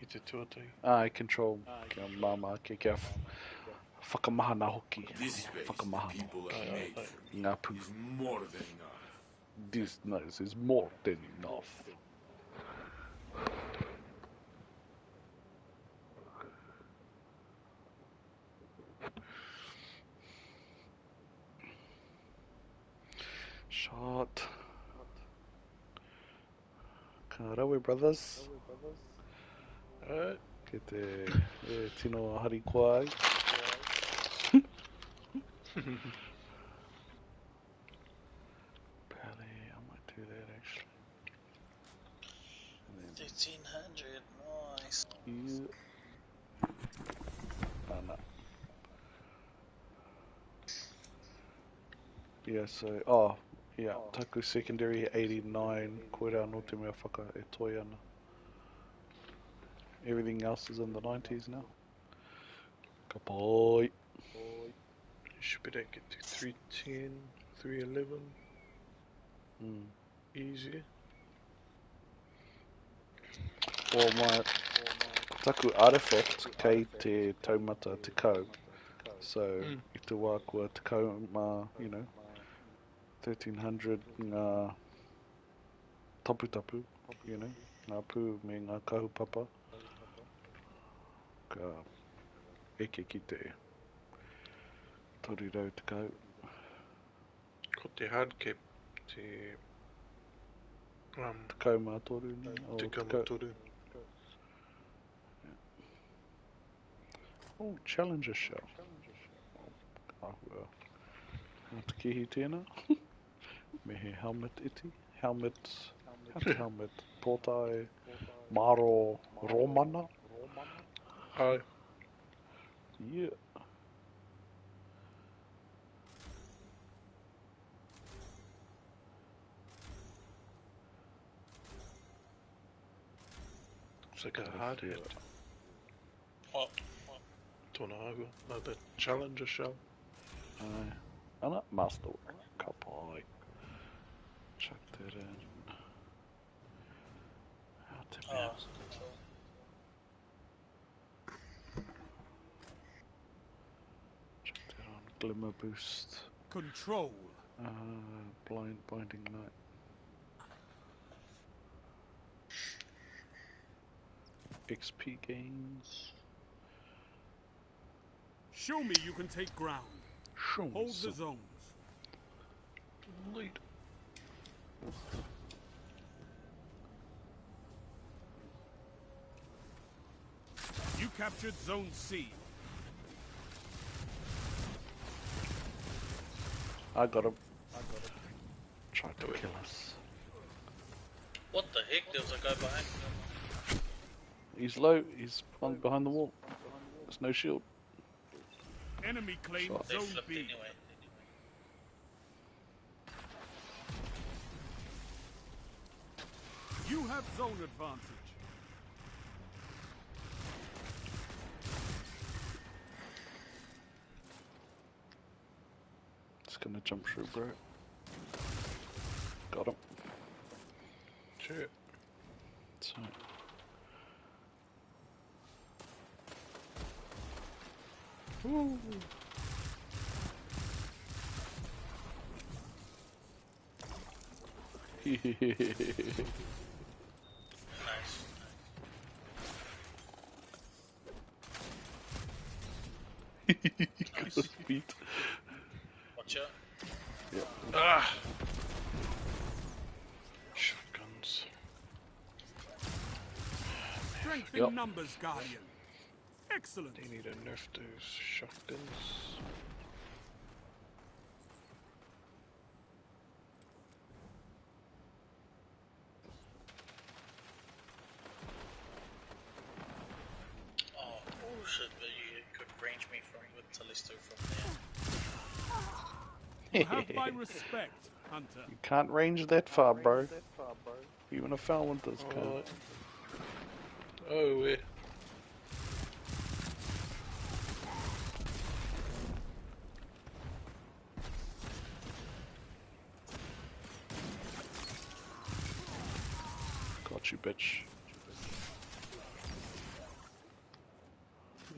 I te tuatahi. Ai, control. Kia māmā ake, kia whakamahana hoki. This space the Whakamahana people have Aye, made aye. for me Ngā pū. is more than enough. This nice is more than enough. Shot. Ka rawe, brothers. Alright. Ke te e, tino harikoa ai. Pally, I might do that actually. And then 1300, nice. you. Oh, no. Yeah, so, oh, yeah, taku secondary 89, koira anō te mea whaka e toi ana. Everything else is in the 90s now. Ka pai. You should be able to get to 310, 311. Easy. Well, my taku artifact kei te taumata tekau. So, i te wā kua tekau mā, you know, 1300 ngā taputapu, you know, ngā pū me ngā kahupapa. Ka eke ki te 310. Ko te hard cap te... Tekau mā toru, ne? Oh, Tekau mā toru. Oh, Challenger shell. Āhua. Ngā te kihi tēnā. Me he helmet iti. Helmet, how te helmet? Pōtae, maro, Romana. Ai. Yeah. It's like a hard feel hit. it. What? Tōna āhua. No, the Challenger shell. Ai. Ana, masterwork. Ka pai. Chuck that in. How te mea. Oh, control. Chuck that on. Glimmer boost. Control. Blind binding knight. XP gains. Show me you can take ground. Show me Hold the some. zones. Lead. You captured Zone C. I got him. Tried to kill us. What the heck? There was a guy behind me. He's low. He's on behind the wall. There's no shield. Enemy claimed Shot. They Zone flipped B. anyway. You have zone advantage. Just gonna jump through, bro. Got him. Sure. So. Ooh. Nice. Got his feet. Watch out. Yep. Ah! Shotguns. Strength Yep. in numbers, Guardian. Excellent. They need to nerf those shotguns. Oh, bullshit, but you could range me from with Telesto from there. You have my respect, Hunter. You can't range that far, bro. Even a Felwinter's can't. Oh, yeah. Got you, bitch.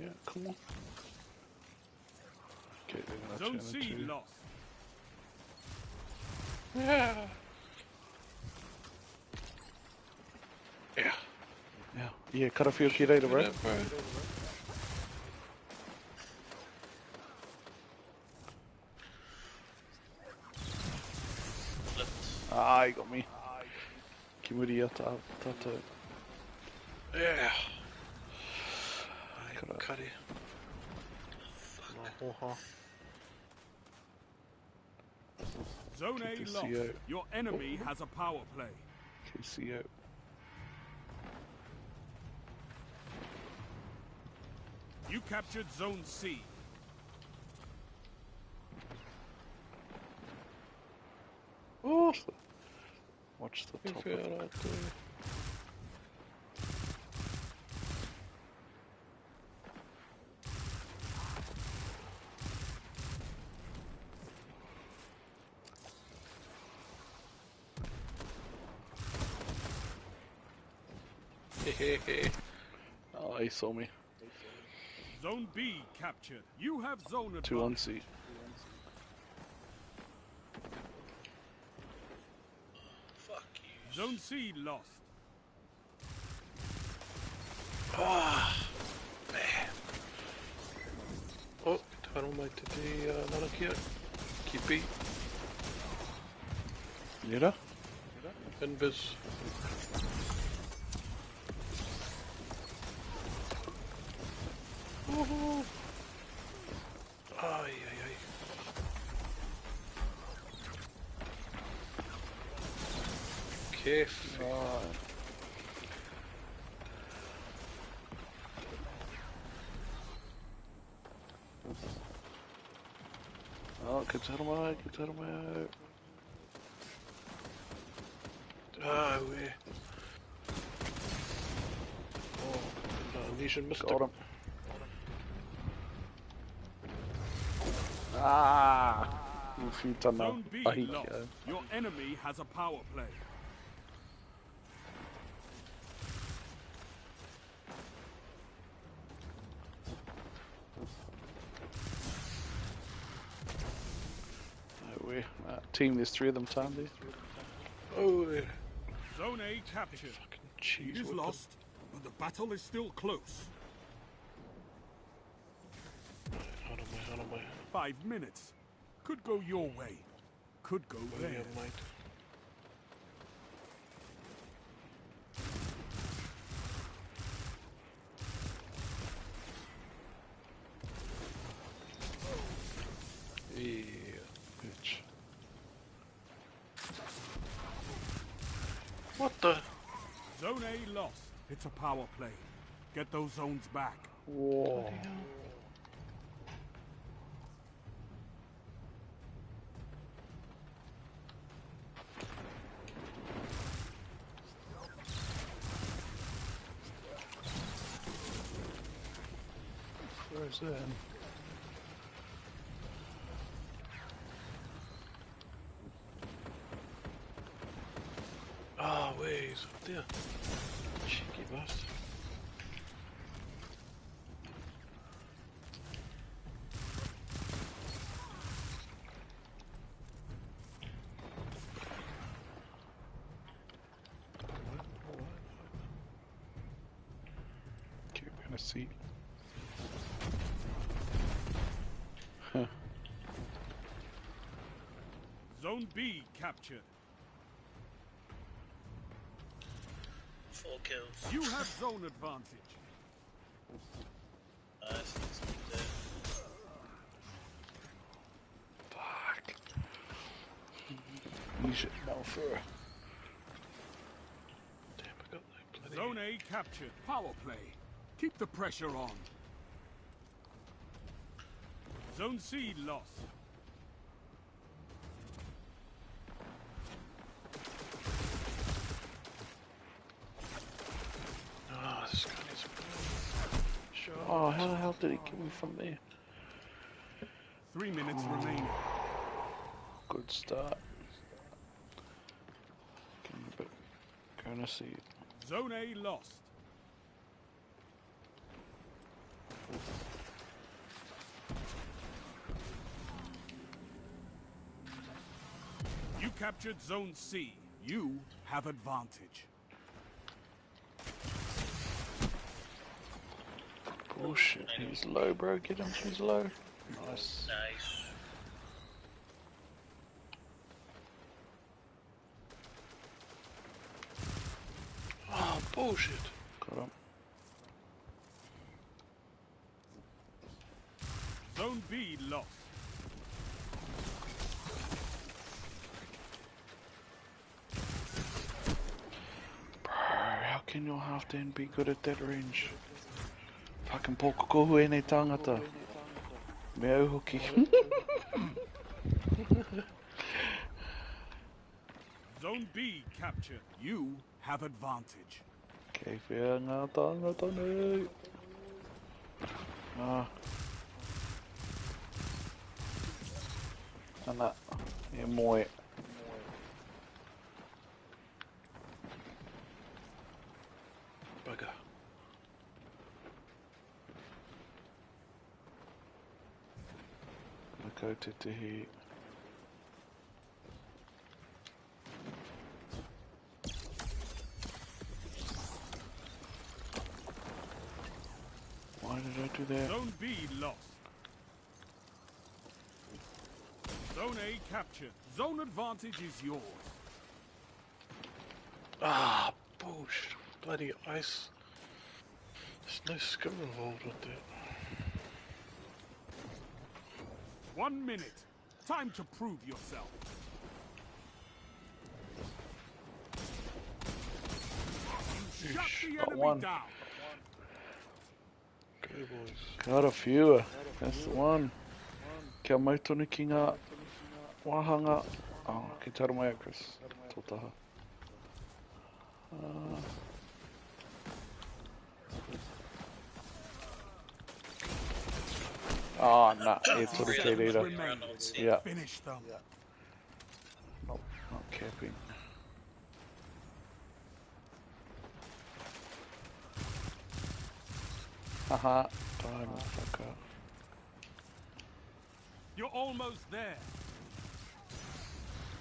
Yeah, come on. Okay, they're gonna Zone turn C into lost. Yeah. Yeah, yeah, karawhio ki reira, bro. Yeah, bro. Ah, he got me. Ki muri ia tātou. Yeah. Ai, kare. Hoha. Zone A lost. Your enemy has a power play. KCO. You captured Zone C. Oh, watch the top of it. Oh, he saw me. Zone B captured. You have zone advantage. 2 on C. Fuck you. Zone C lost. Ah, man. Oh, te mai te te nanakia. Ki B. Nera? Invis. Woohoo! Ai, ai, ai. Kef. Oh, get out of my, get out of my. Ah, where? Oh, Legion Mystic. Got him. Ah! Zone B lost. Your enemy has a power play. No way. That team, there's 3 of them, time there. Oh, yeah. Zone A captured. Cheese It is lost, but the battle is still close. 5 minutes. Could go your way. Could go theirs. Yeah, bitch. What the? Zone A lost. It's a power play. Get those zones back. Whoa. Where is that? Ah, oh, wait, he's up there. Cheeky bastard. Okay, we're gonna see. Huh. Zone B captured. 4 kills. You have zone advantage. Nice. Fuck. You should know for. Damn, I got that bloody. Zone A captured. Power play. Keep the pressure on. Zone C lost. Ah, this guy needs a shot. Oh, how the hell did he kill me from there? 3 minutes remaining. Good start. Getting a bit. Gonna see. Zone A lost. You captured Zone C. You have advantage. Oh shit, he's low, bro. Get him, he's low. Nice. Nice. Oh, bullshit. Got him. Zone B lost. Bro, how can your Halfdan be good at that range? Fucking pōkokohu e nei tāngata. Me au hoki. Zone B captured. You have advantage. Kei whea ngā tāngata nei. Ah. Ana, e moe. Bugger. Gonna go te tehi. Why did I do that? Zone B lost. Zone A captured. Zone advantage is yours. Ah, bullshit. Bloody ice. There's no skill involved with that. 1 minute. Time to prove yourself. You shut the Got enemy one. down. Go boys. Got a few. That's the one. Kia mau tonu ki ngā wāhanga. Oh, ki taro mai au, Chris. Tō taha. Ah, nah, e toru kei reira. Yeah. Finish them. Not capping. Haha, die motherfucker. You're almost there.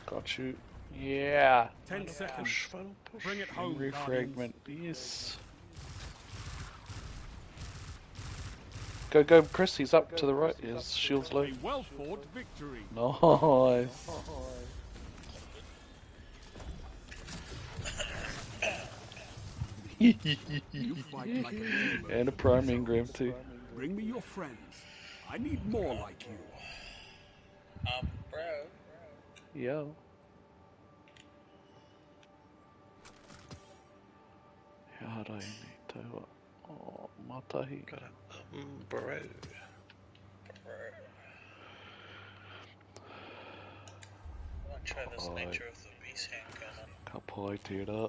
Got you. Yeah. 10 seconds. Push, final push. Bring it home, Memory Guardians. fragment. Yes. Go, go, Chris. He's up to the right. His shield's low. A well-fought victory. Nice. You fight like a demon. And a prime engram too. Bring me your friends. I need more like you. Bro. Yo. He aha rā ēnei taua. Oh, matahi. Got it. Bro. Bro. I might try this Ai. nature of the beast handgun. Ka pai tērā.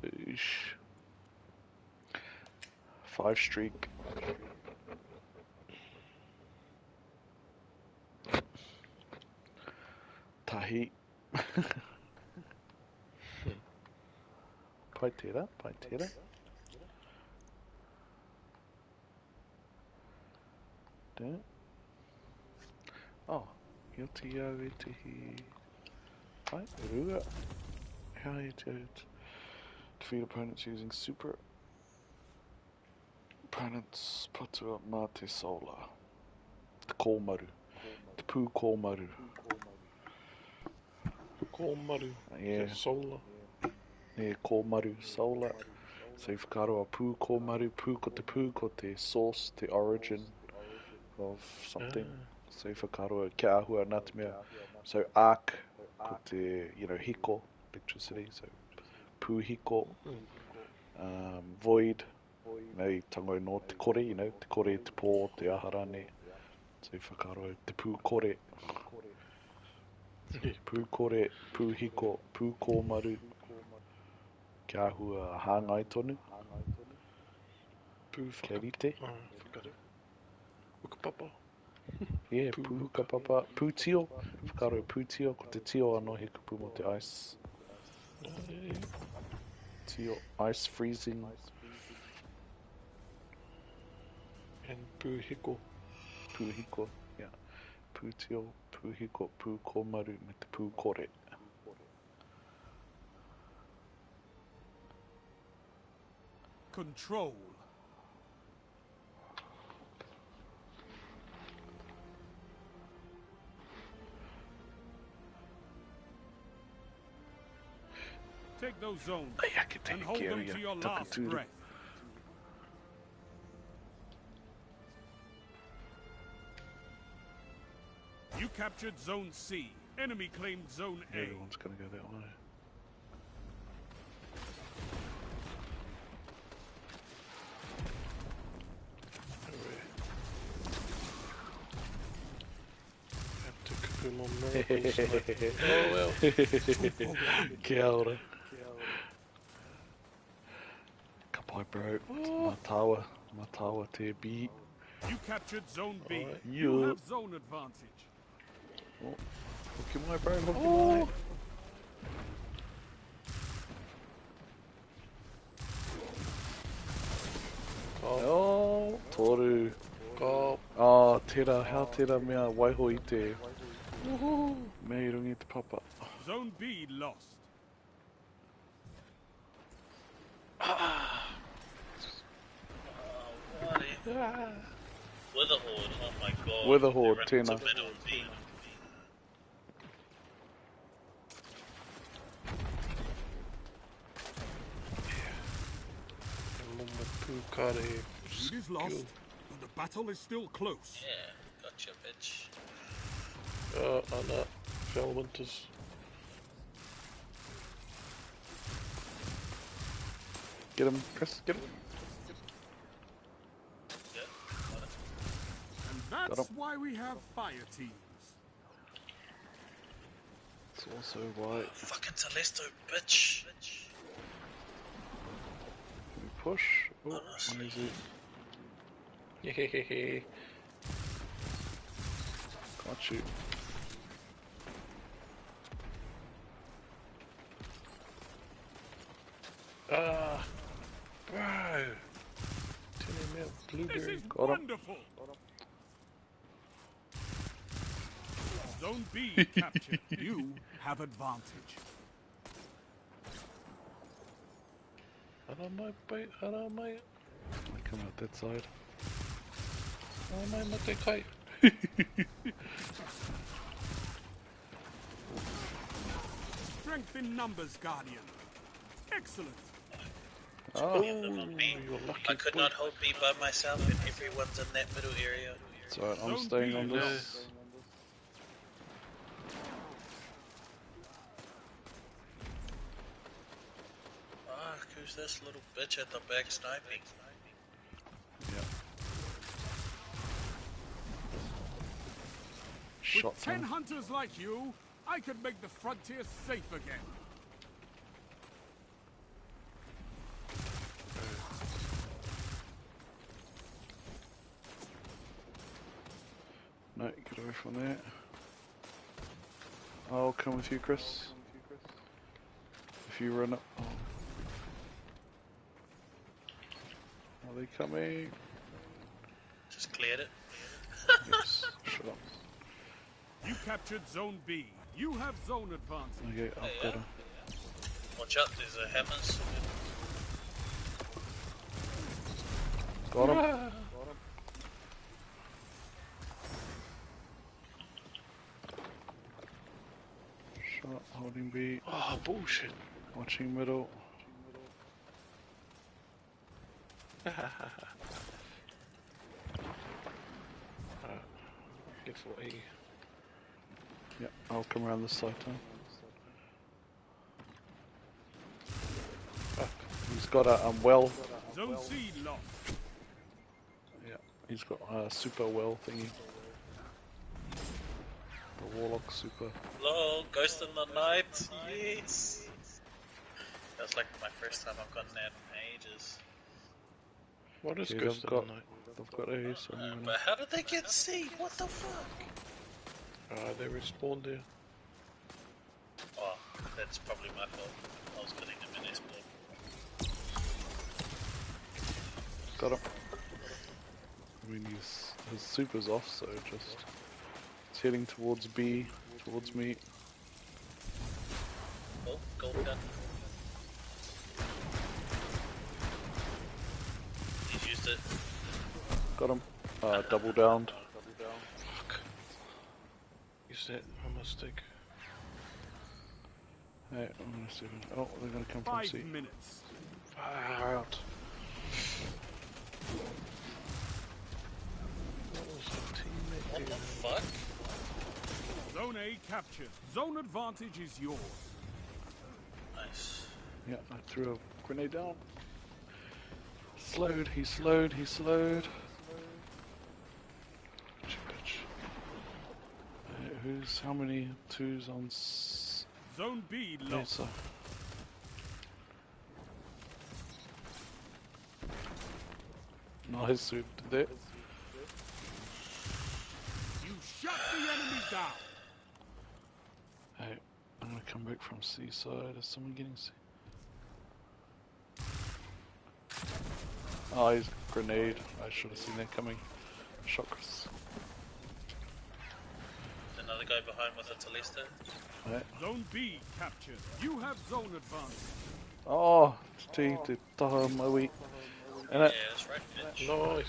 Oosh. 5 streak. Tahi. Pai tērā, pai tērā. Damn. Oh, i oti au e tehi... Pai, rua. How you do it? Defeat opponents using super opponents patua mā te solar. Te kōmaru. Te pū kōmaru. Kōmaru. Yeah. Te solar. Yeah, kōmaru, solar. So you've got a pū kōmaru, pū ko te pū ko te source, te origin of something. So you've got a kia āhua nā te mea. So arc ko te, you know, hiko, electricity. So pū hiko, void, you know, i tango no te kore, you know, te kore, te pō, te aha rānei. So i whakaaro te pū kore. Pū kore, pū hiko, pū kōmaru. Kia āhua hāngai tonu. Pū Kia rite. Oh, forgot it. Whakapapa. Yeah, pū whakapapa. Pū tio. Whakaaro pū tio. Ko te tio anō he kupu mō te ice. Tio, ice freezing. And pū hiko. Pū hiko, yeah. Pū tio, pū hiko, pū kōmaru me te pū kore. Control. Take those zones Ai, I can take and hold care them of to your last Takaturu. breath. You captured Zone C. Enemy claimed Zone A. Everyone's gonna go that way. Have to kupu more miracles. Oh well. Kia ora. Ka pai bro. Matawa. Matawa te B. You captured Zone B. Alright. You Yeah. have zone advantage. Oh, hoki mai bro, hoki mai. Oh, toru. Go. Oh, tērā, hea tērā mea waiho i te. Mea i runga i te papa. Zone B lost. What? Witherhoard, oh my god. Witherhoard, They're running tēnā. to middle B. Pukare. Lead is lost, but the battle is still close. Yeah, gotcha, bitch. And Felwinter's. Get him, Chris, get him. Yeah, got it. And Got that's 'em. why we have fire teams. It's also why Fucking Telesto, bitch. we push. Oh, Honestly. where is he? Yeah. Can't shoot. Ah, bro. Tene mea This blueberry. is Got 'em. wonderful. Zone B captured. You have advantage. Ara mai pai, ara mai, They come out that side. ara mai mate kai. Strength in numbers, Guardian. Excellent. Oh, B. You're lucky I could boy. not hold B by myself, and everyone's in that middle area. it's alright, I'm Zone staying B on lost. this. Fuck, who's this little bitch at the back sniping? Yeah. With Shot 10 him. hunters like you, I could make the frontier safe again. No, get away from there. I'll come with you, Chris. If you run up. Oh. Are they coming? Just cleared it. Yes. Shut up. You captured Zone B. You have zone advantage. Okay, I've got him. Watch out, there's a hammers. Got him. Shot, holding B, Oh, bullshit. watching middle. Get for A. Yeah, I'll come around this side time. Fuck. He's got a well. Zone C lost. Yeah, he's got a super well thingy. The warlock super. Lol, Ghost in the Night, yes! That was like my first time I've gotten that in ages. What is Okay, Ghost they've in got, the Night? they've got A, so I'm gonna... But how did they get C? What the fuck? They respawned there. Oh, that's probably my fault. I was getting them in S-block. Got him. I mean, his super's off, so just... It's heading towards B, towards me. Oh, gold gun. He's used it. Got him. Double downed. Fuck. Use that on my stick. Hey, I'm gonna see. Oh, they're gonna come from 5 C. minutes. Far out. What was the teammate What the fuck? Zone A captured. Zone advantage is yours. Nice. Yeah, I threw a grenade down. Slowed, he slowed, he slowed. Bitch, bitch. Who's how many twos on S Zone B lost. Mesa? Nice, we did that. You shut the enemy down. Hey, I'm gonna come back from C side. Is someone getting C? Oh, he's grenade. I should have seen that coming. Shot Chris. There's another guy behind with a Telesto. Right. Zone B captured. You have zone advantage. Oh, te te taha maui. And Yeah, it. that's right, bitch. Nice.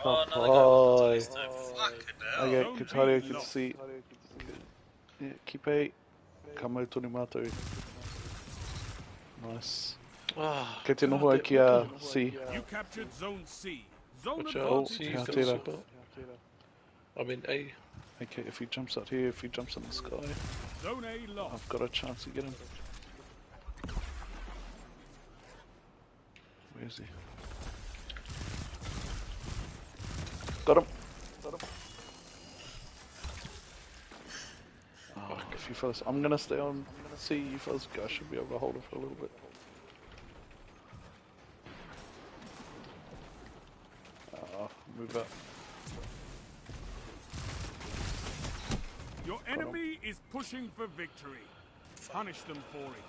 Oh, another guy with a Kapai. Telesto. Fucking hell. Okay, Zone ka taria B ki te lost. C. Yeah, keep eight. Ka mau tonu mātou. Nice. Ah, Kei te God, noho ai that ki a weapon. C. You captured zone C. Zone Watch out, advantage C, is he's got Tera. super. I mean A. Okay, if he jumps out here, if he jumps in the sky, Zone A lost. I've got a chance to get him. Where is he? Got him! Got him. Oh, if you fellas, I'm gonna stay on C. You fellas, I should be able to hold it for a little bit. Move up. Your enemy is pushing for victory. Punish them for it.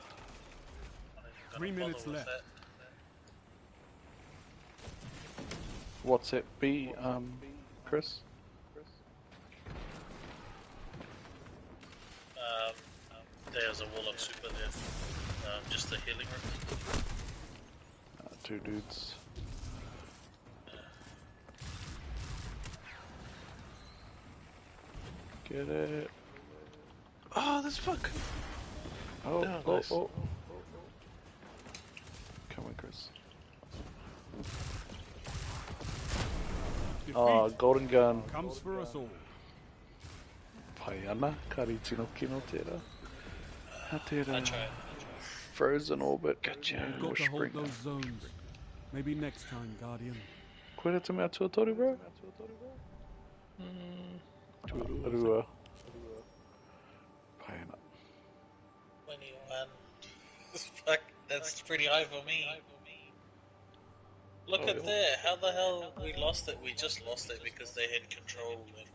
I'm not even gonna 3 minutes bother with left. that. What's it be, Chris? There's a Warlock super there. Just the healing room. Two dudes. Get it. Oh, this fuck. Oh, Oh, oh, nice. oh. Come on, Chris. Defeat Oh, golden gun. comes for us all. Pai ana, kari tino kino tērā. Ha tērā. I tried. Frozen orbit. Gotcha. And Got to hold Wishbringer. those zones. Maybe next time, Guardian. Koe te mea tuatoru, bro? Rua. Pai ana. 21. Fuck, that's pretty high for me. Look Oh, at yeah. that. How the hell we lost it? We just lost it because they had control. And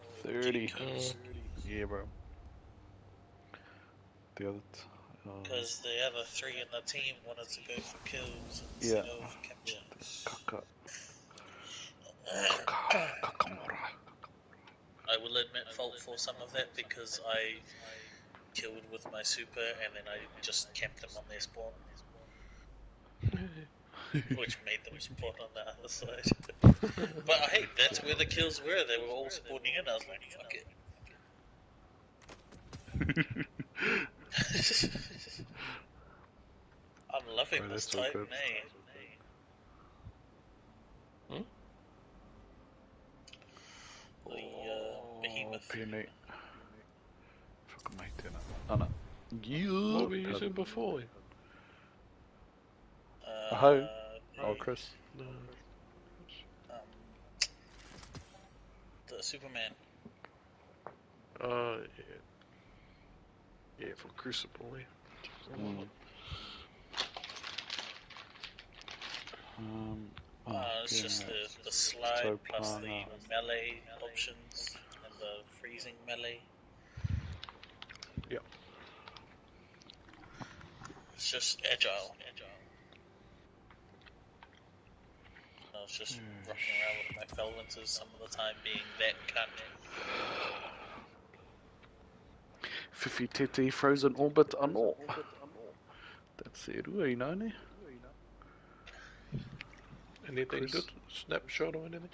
30. kills. Yeah, bro. The other. Because the other three in the team wanted to go for kills instead Yeah. of capture. Kaka. Kaka. Kakamora. I will admit fault for some of that because I killed with my super and then I just camped them on their spawn. Which made them spawn on the other side. But hey, that's where the kills were. They were all spawning in. I was like, fuck it. I'm loving Bro, this that's so Titan, good. eh? Hmm? The behemoth. Pēnei. Whakamahi tēnā. Ana. You. What were you using before? Aho. Oh, Chris. No. The Superman. Yeah. Yeah, for Crucible, eh? Oh, It's just yeah. the slide plus the Topana. melee options and the freezing melee. Yep. It's just agile. I was just rocking around with my Felwinters some of the time, being that cunt. Whiwhi tete frozen orbit anō. That's e rua i nāne. Anything Chris? good? Snapshot or anything?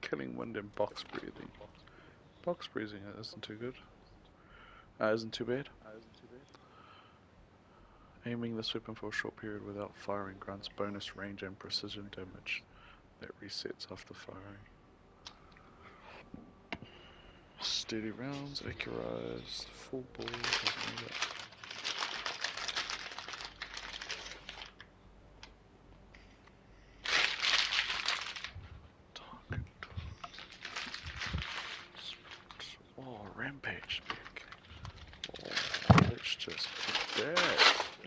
Killing wind and box breathing. Box breathing isn't too good. Isn't too bad. Aiming this weapon for a short period without firing grants bonus range and precision damage that resets after firing. Steady rounds, accurized, full ball, doesn't need it. Target. Oh, rampage pick. Oh, let's just put that.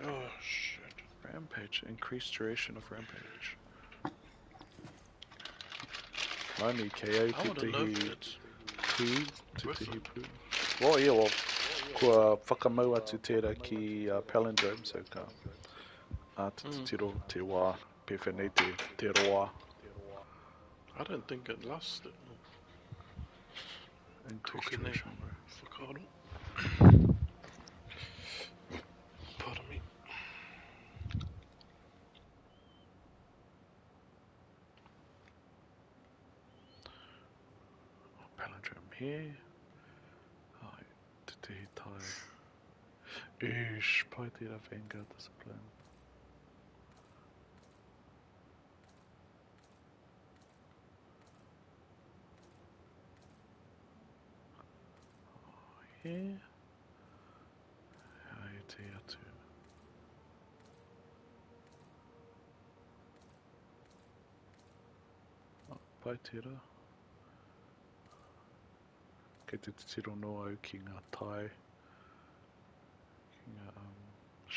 Oh shit. Rampage, increased duration of rampage. Blimey, KO I would have loved tētahi it. pū, tētahi pū. Well, yeah, well, kua whakamau atu tērā ki Palindrome, so ka āta titiro te wā, pēwhea nei te roa. I don't think it lasted. Increased Cooking duration. Whakaaro. Pardon me. Palindrome here. Ai, tētahi tai. Ish, pai tērā Vanguard discipline. Here. Ai, te atu. Oh, pai tērā. Kei te titiro no au ki ngā tai, ki ngā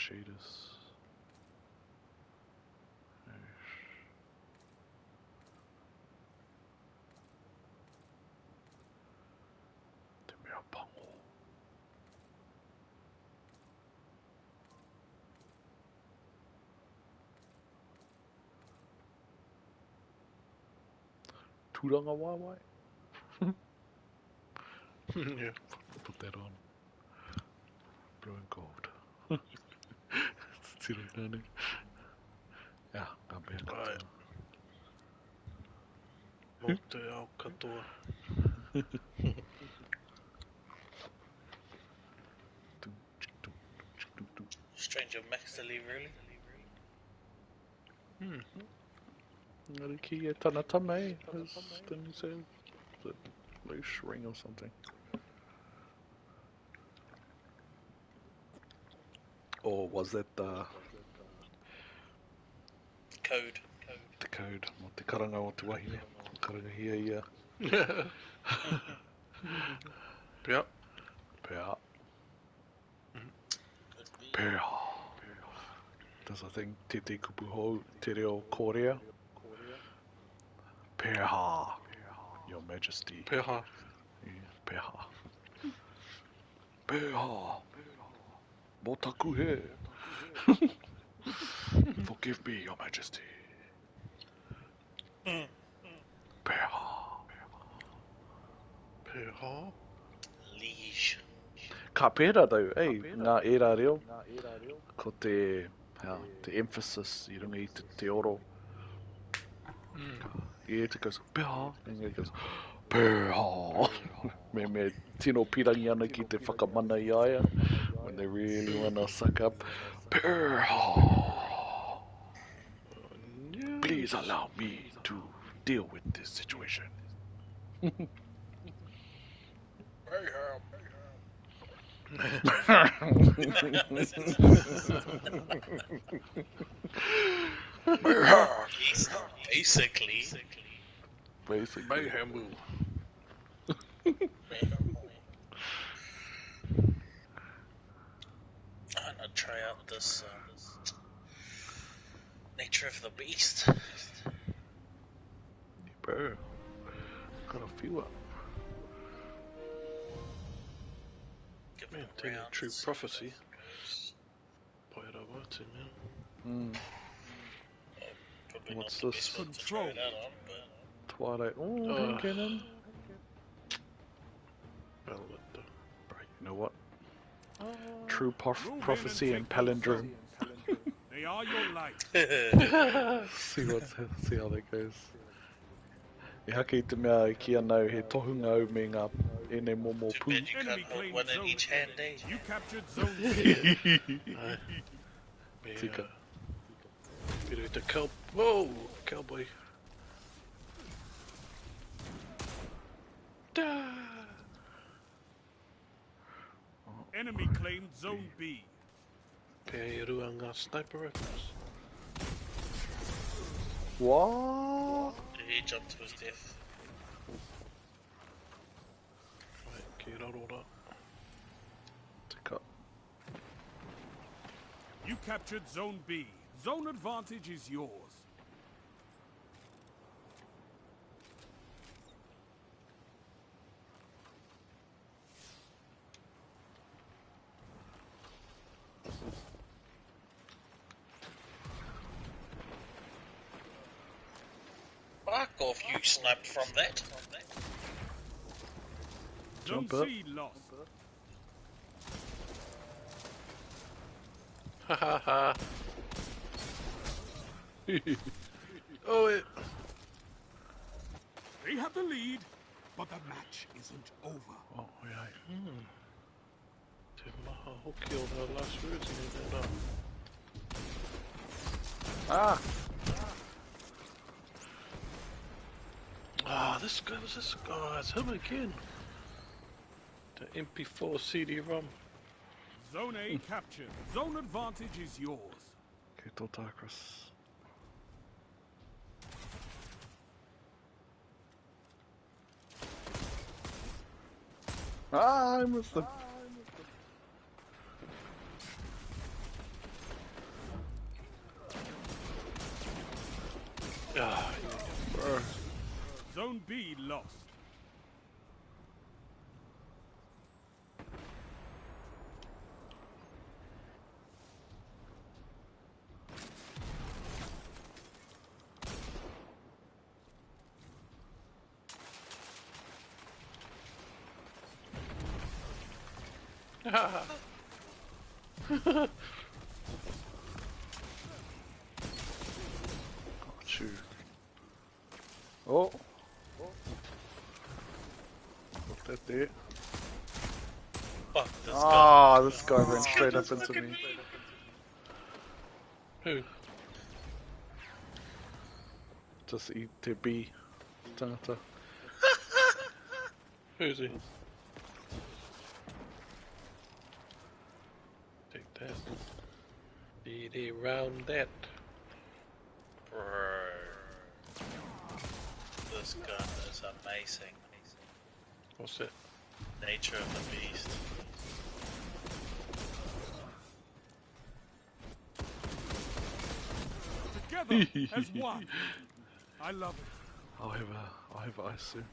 shaders. Eish. Te mea pango. Tūranga waewae. Yeah. Put that on. Blue and gold. Tiro nani. Yeah, ngā mea katoa. Right. Mō te ao katoa. Stranger Max to leave early. Ngari ki e tana tama e, as didn't you say? The loose ring or something. Or was that the Code. te code? Mo te karanga o te wahine. Karanga hia ia. Pea. Pea. Could be. Pea. There's a thing, te te kupu hou, te reo Korea. Peha. Your Majesty. Peha. Yeah, peha. Peha. Mō taku he. Forgive me, Your Majesty. Peha. Peha. Liege. Ka pērā tau, ei, ngā ērā reo. Ko te, hea, te emphasis i runga i te oro. I te goes, peha, and it goes, peha. Me tino pirangi ana ki te whakamana i a ia, when they really wanna suck up. Peha. Please allow me to deal with this situation. Basically. Basically. Mayhem will. I'm gonna try out this Nature of the Beast. Bro, got a few up. Give Man, it a taking round, true see prophecy. how it goes. Pai rawa atu, man. Probably What's not the this? best one to try it out on, but Twilight. Oh, hand cannon. Well, what the... Bro, you know what? True Move in prophecy and and take those palindrome. zones. They are your life. See how that goes. I hake i te mea i ki anau he tohunga au me ngā ēnei momo too pū. bad you Enemy can't hold claimed one in zone each hand, eh? You captured zone C. Tika. Better the cow. Whoa, cowboy. Da. Enemy claimed Zone B. Pe rua ngā sniper rifles. What? He jumped to his death. Right, ki raro rā. Tika. You captured Zone B. Zone advantage is yours. Fuck off, you sniped from that. Zone Jump up. C lost. Ha ha ha. Oh, it. They have the lead, but the match isn't over. Oh, yeah. Te maha hoki o the last words in there. Ah! Ah, this guy was this guy. Oh, it's him again. The MP4 CD-ROM. Zone A captured. Zone advantage is yours. Kei tō tākras. Ah, I missed the. Ah, Bro. Zone B lost. Got you. Oh. Got that there. Fuck this guy. Ah, this guy ran straight up into me. Who? Just eat te B. Tangata. Who's he? Take that. BD round that. Bro. This gun is amazing. What's that? Nature of the beast. Together as one. I love it. I'll have ice soon.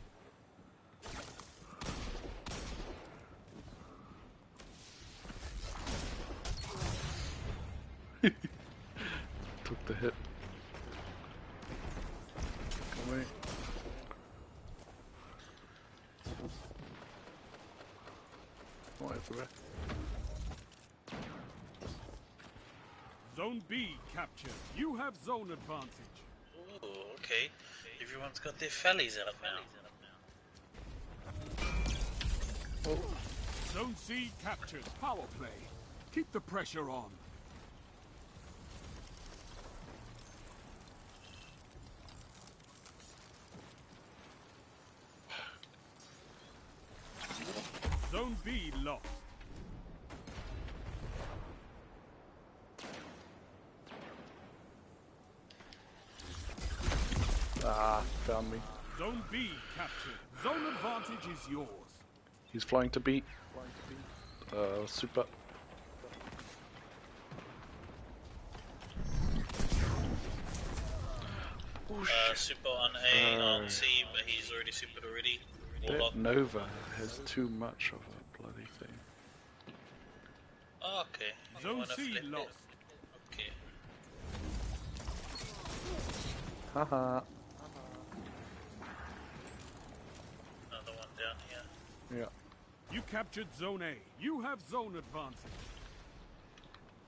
Took the hit. Come here. Oh, it's a Zone B captured. You have zone advantage. Ooh, okay. Everyone's got their fellies out now. Zone C captured. Power play. Keep the pressure on. Zone B lost. Ah, found me. Zone B captured. Zone advantage is yours. He's flying to B. Super. Oh, Super on A, on C, but he's already supered already. That Nova has too much of a bloody thing. Oh, okay. You Zone wanna C flip it? lost. Okay. Haha. Another one down here. Yeah. You captured Zone A. You have zone advantage.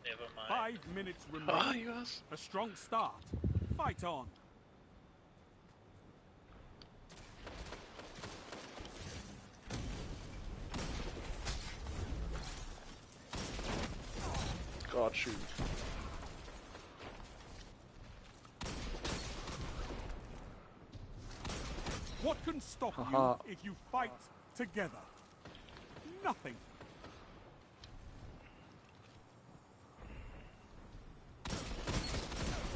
Never mind. 5 minutes remain. Ah, you ass. A strong start. Fight on. God, shoot. can stop Haha. you if you fight together? Nothing.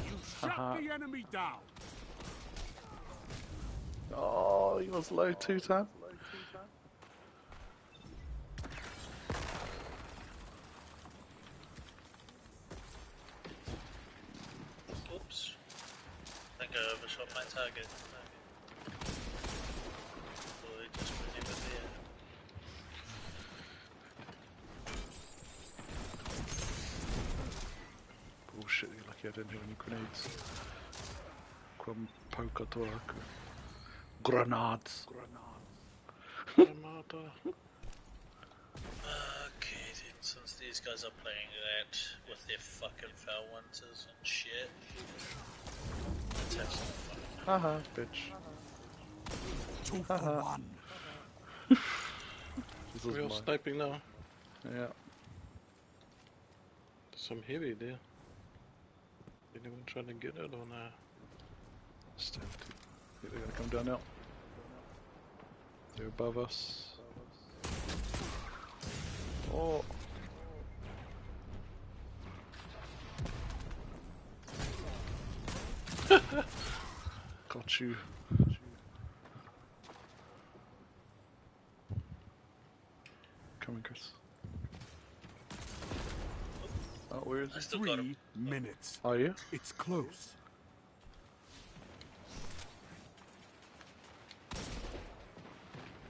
You shut Haha. the enemy down. Oh, he was low too, Tan. Oops. I think I overshot my target. Well, it just was never there. Bullshit, you're lucky I didn't have any grenades. Kua pau katoa aku. Grenades. Granada. Okay, then since these guys are playing that with their fucking Felwinters and shit, let's have some fun. Haha, bitch. 2 for Haha. 1. This is We're all mine. sniping now. Yeah. There's some heavy there. Anyone trying to get it or not? Stand. They're gonna come down now. They're above us. Oh. Got you. Coming, Chris. Oh, where is I he? still got him. 3 minutes. Are you? It's close.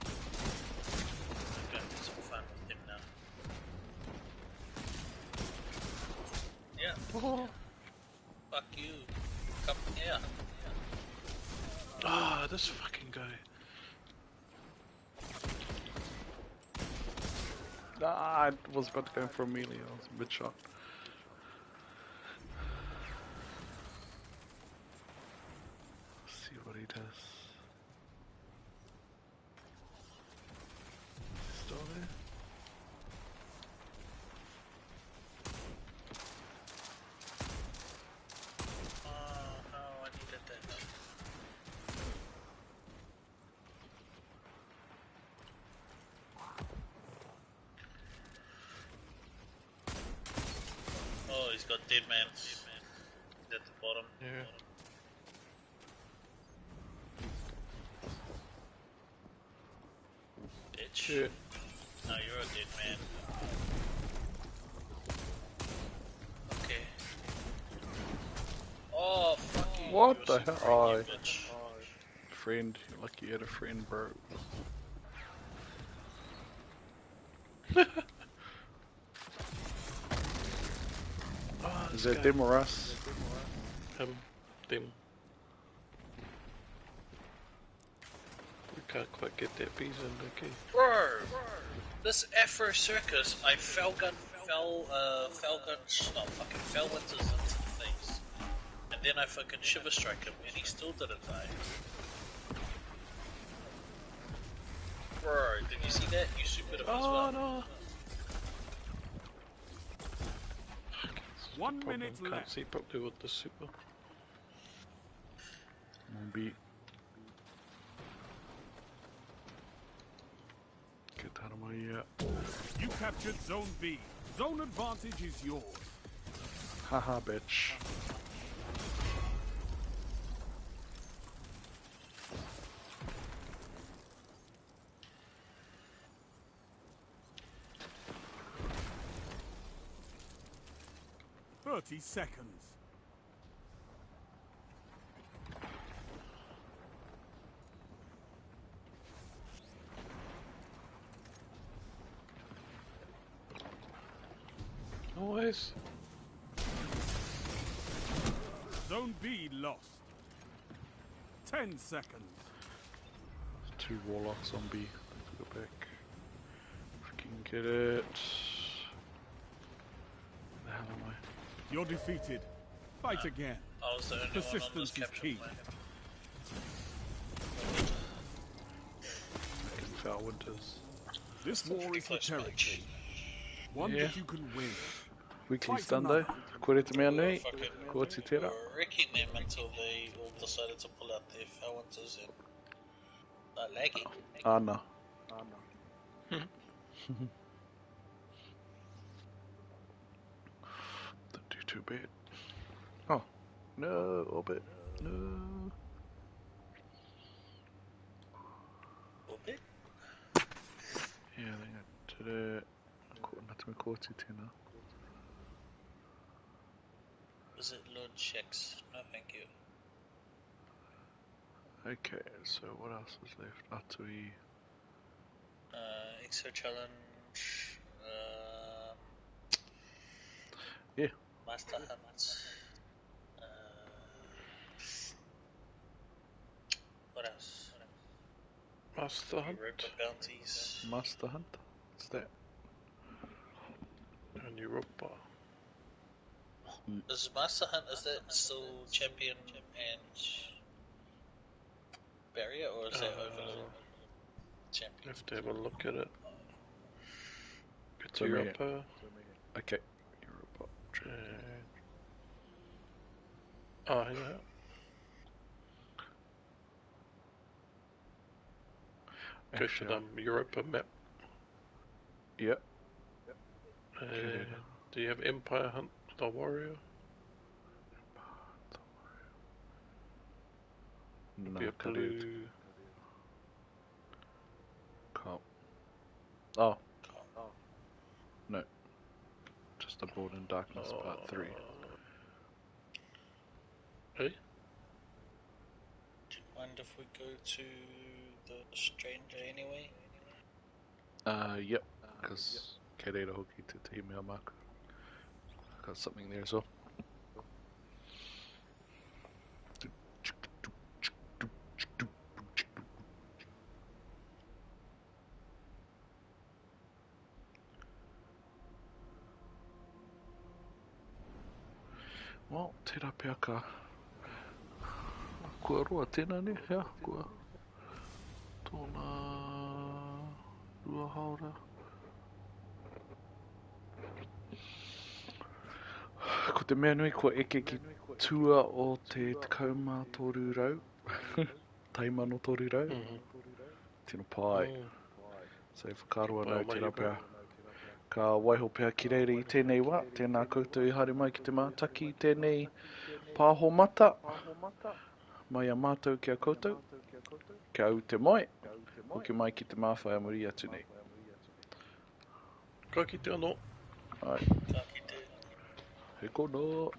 I'm going to have some fun with him now. Yeah. Fuck you. Come here. Ah, this fucking guy. Ah, I was about to go for a melee. I was mid shot. See what he does. Still there? Oh no, I needed that. Oh, he's got dead man. He's at the bottom. Yeah. Bitch. Shit. No, you're a dead man. Okay. Oh, fuck you. What You're the so hell? greedy, Oh, bitch. friend. You're lucky you had a friend, bro. Ah, Is this that guy. them or us? Him. Them. We can't quite get that bees in, okay? Bro, this Afro Circus, I fell gun, fell, fell gun, not fucking fell winters into the face. And then I fucking shiver strike him and he still didn't die. Bro, did you see that? You supered him as Oh well. no! 1 Problem, minute can't left. see properly with the super. One beat. Get out of my ear. You captured Zone B. Zone advantage is yours. Haha, bitch. 30 seconds. Nice. Zone B lost. 10 seconds. 2 warlocks on B. Let's go back. If we can get it. Where the hell am I? You're defeated. Fight again. I was the only one on this Persistence is capture key. plan. Fucking Felwinter's. This war is for territory. One Yeah. that you can win. Weekly Fight Sunday. another. Kore te mea nui. Fucking Ko te tera. wrecking them until they all decided to pull out their Felwinters and Not lagging. Ana. Don't do too bad. Oh, no, Orbit. No. Orbit? Yeah, I think I did it. Nā te mea kōti tēnā. Was it Lord Checks? No, thank you. Okay, so what else is left? Atui. Exo Challenge. Yeah. Master Hunt. What else? Master Hunt. Europa Bounties. Master Hunt? What's that? And Europa. Is Master Hunt, is that still Champion and Barrier, or is that Overlord Champion? Have to have a look at it. It's So me- Europa. Okay. Europa. Oh, yeah. Go to the Europa map. Yep. Do you have Empire Hunt the Warrior? No, Be a can't do it. blue. Can't. Oh. No. Just a Born in Darkness Part 3. Hey? Do you mind if we go to the Stranger anyway? Yep. Because kei reira hoki te te mea māku. Got something there as well. Well, tērā pea ka... Kua roa tēnā ne? Hea, kua... Tōna... Rua haora. Ko te mea nui kua eke ki tua o te 1300. Taimano 300. Tino pai. So e whakaaro anau Pai tērā mai, pea. Ka waiho pea ki reira i tēnei wā. Tēnā koutou i haere mai ki te mātaki i tēnei pāho mata. Mai a mātou ki a koutou. Kia au te moe. Hoki mai ki te māwhai a muri atu nei. Ka kite anō. Ai. Ka kite. He kono.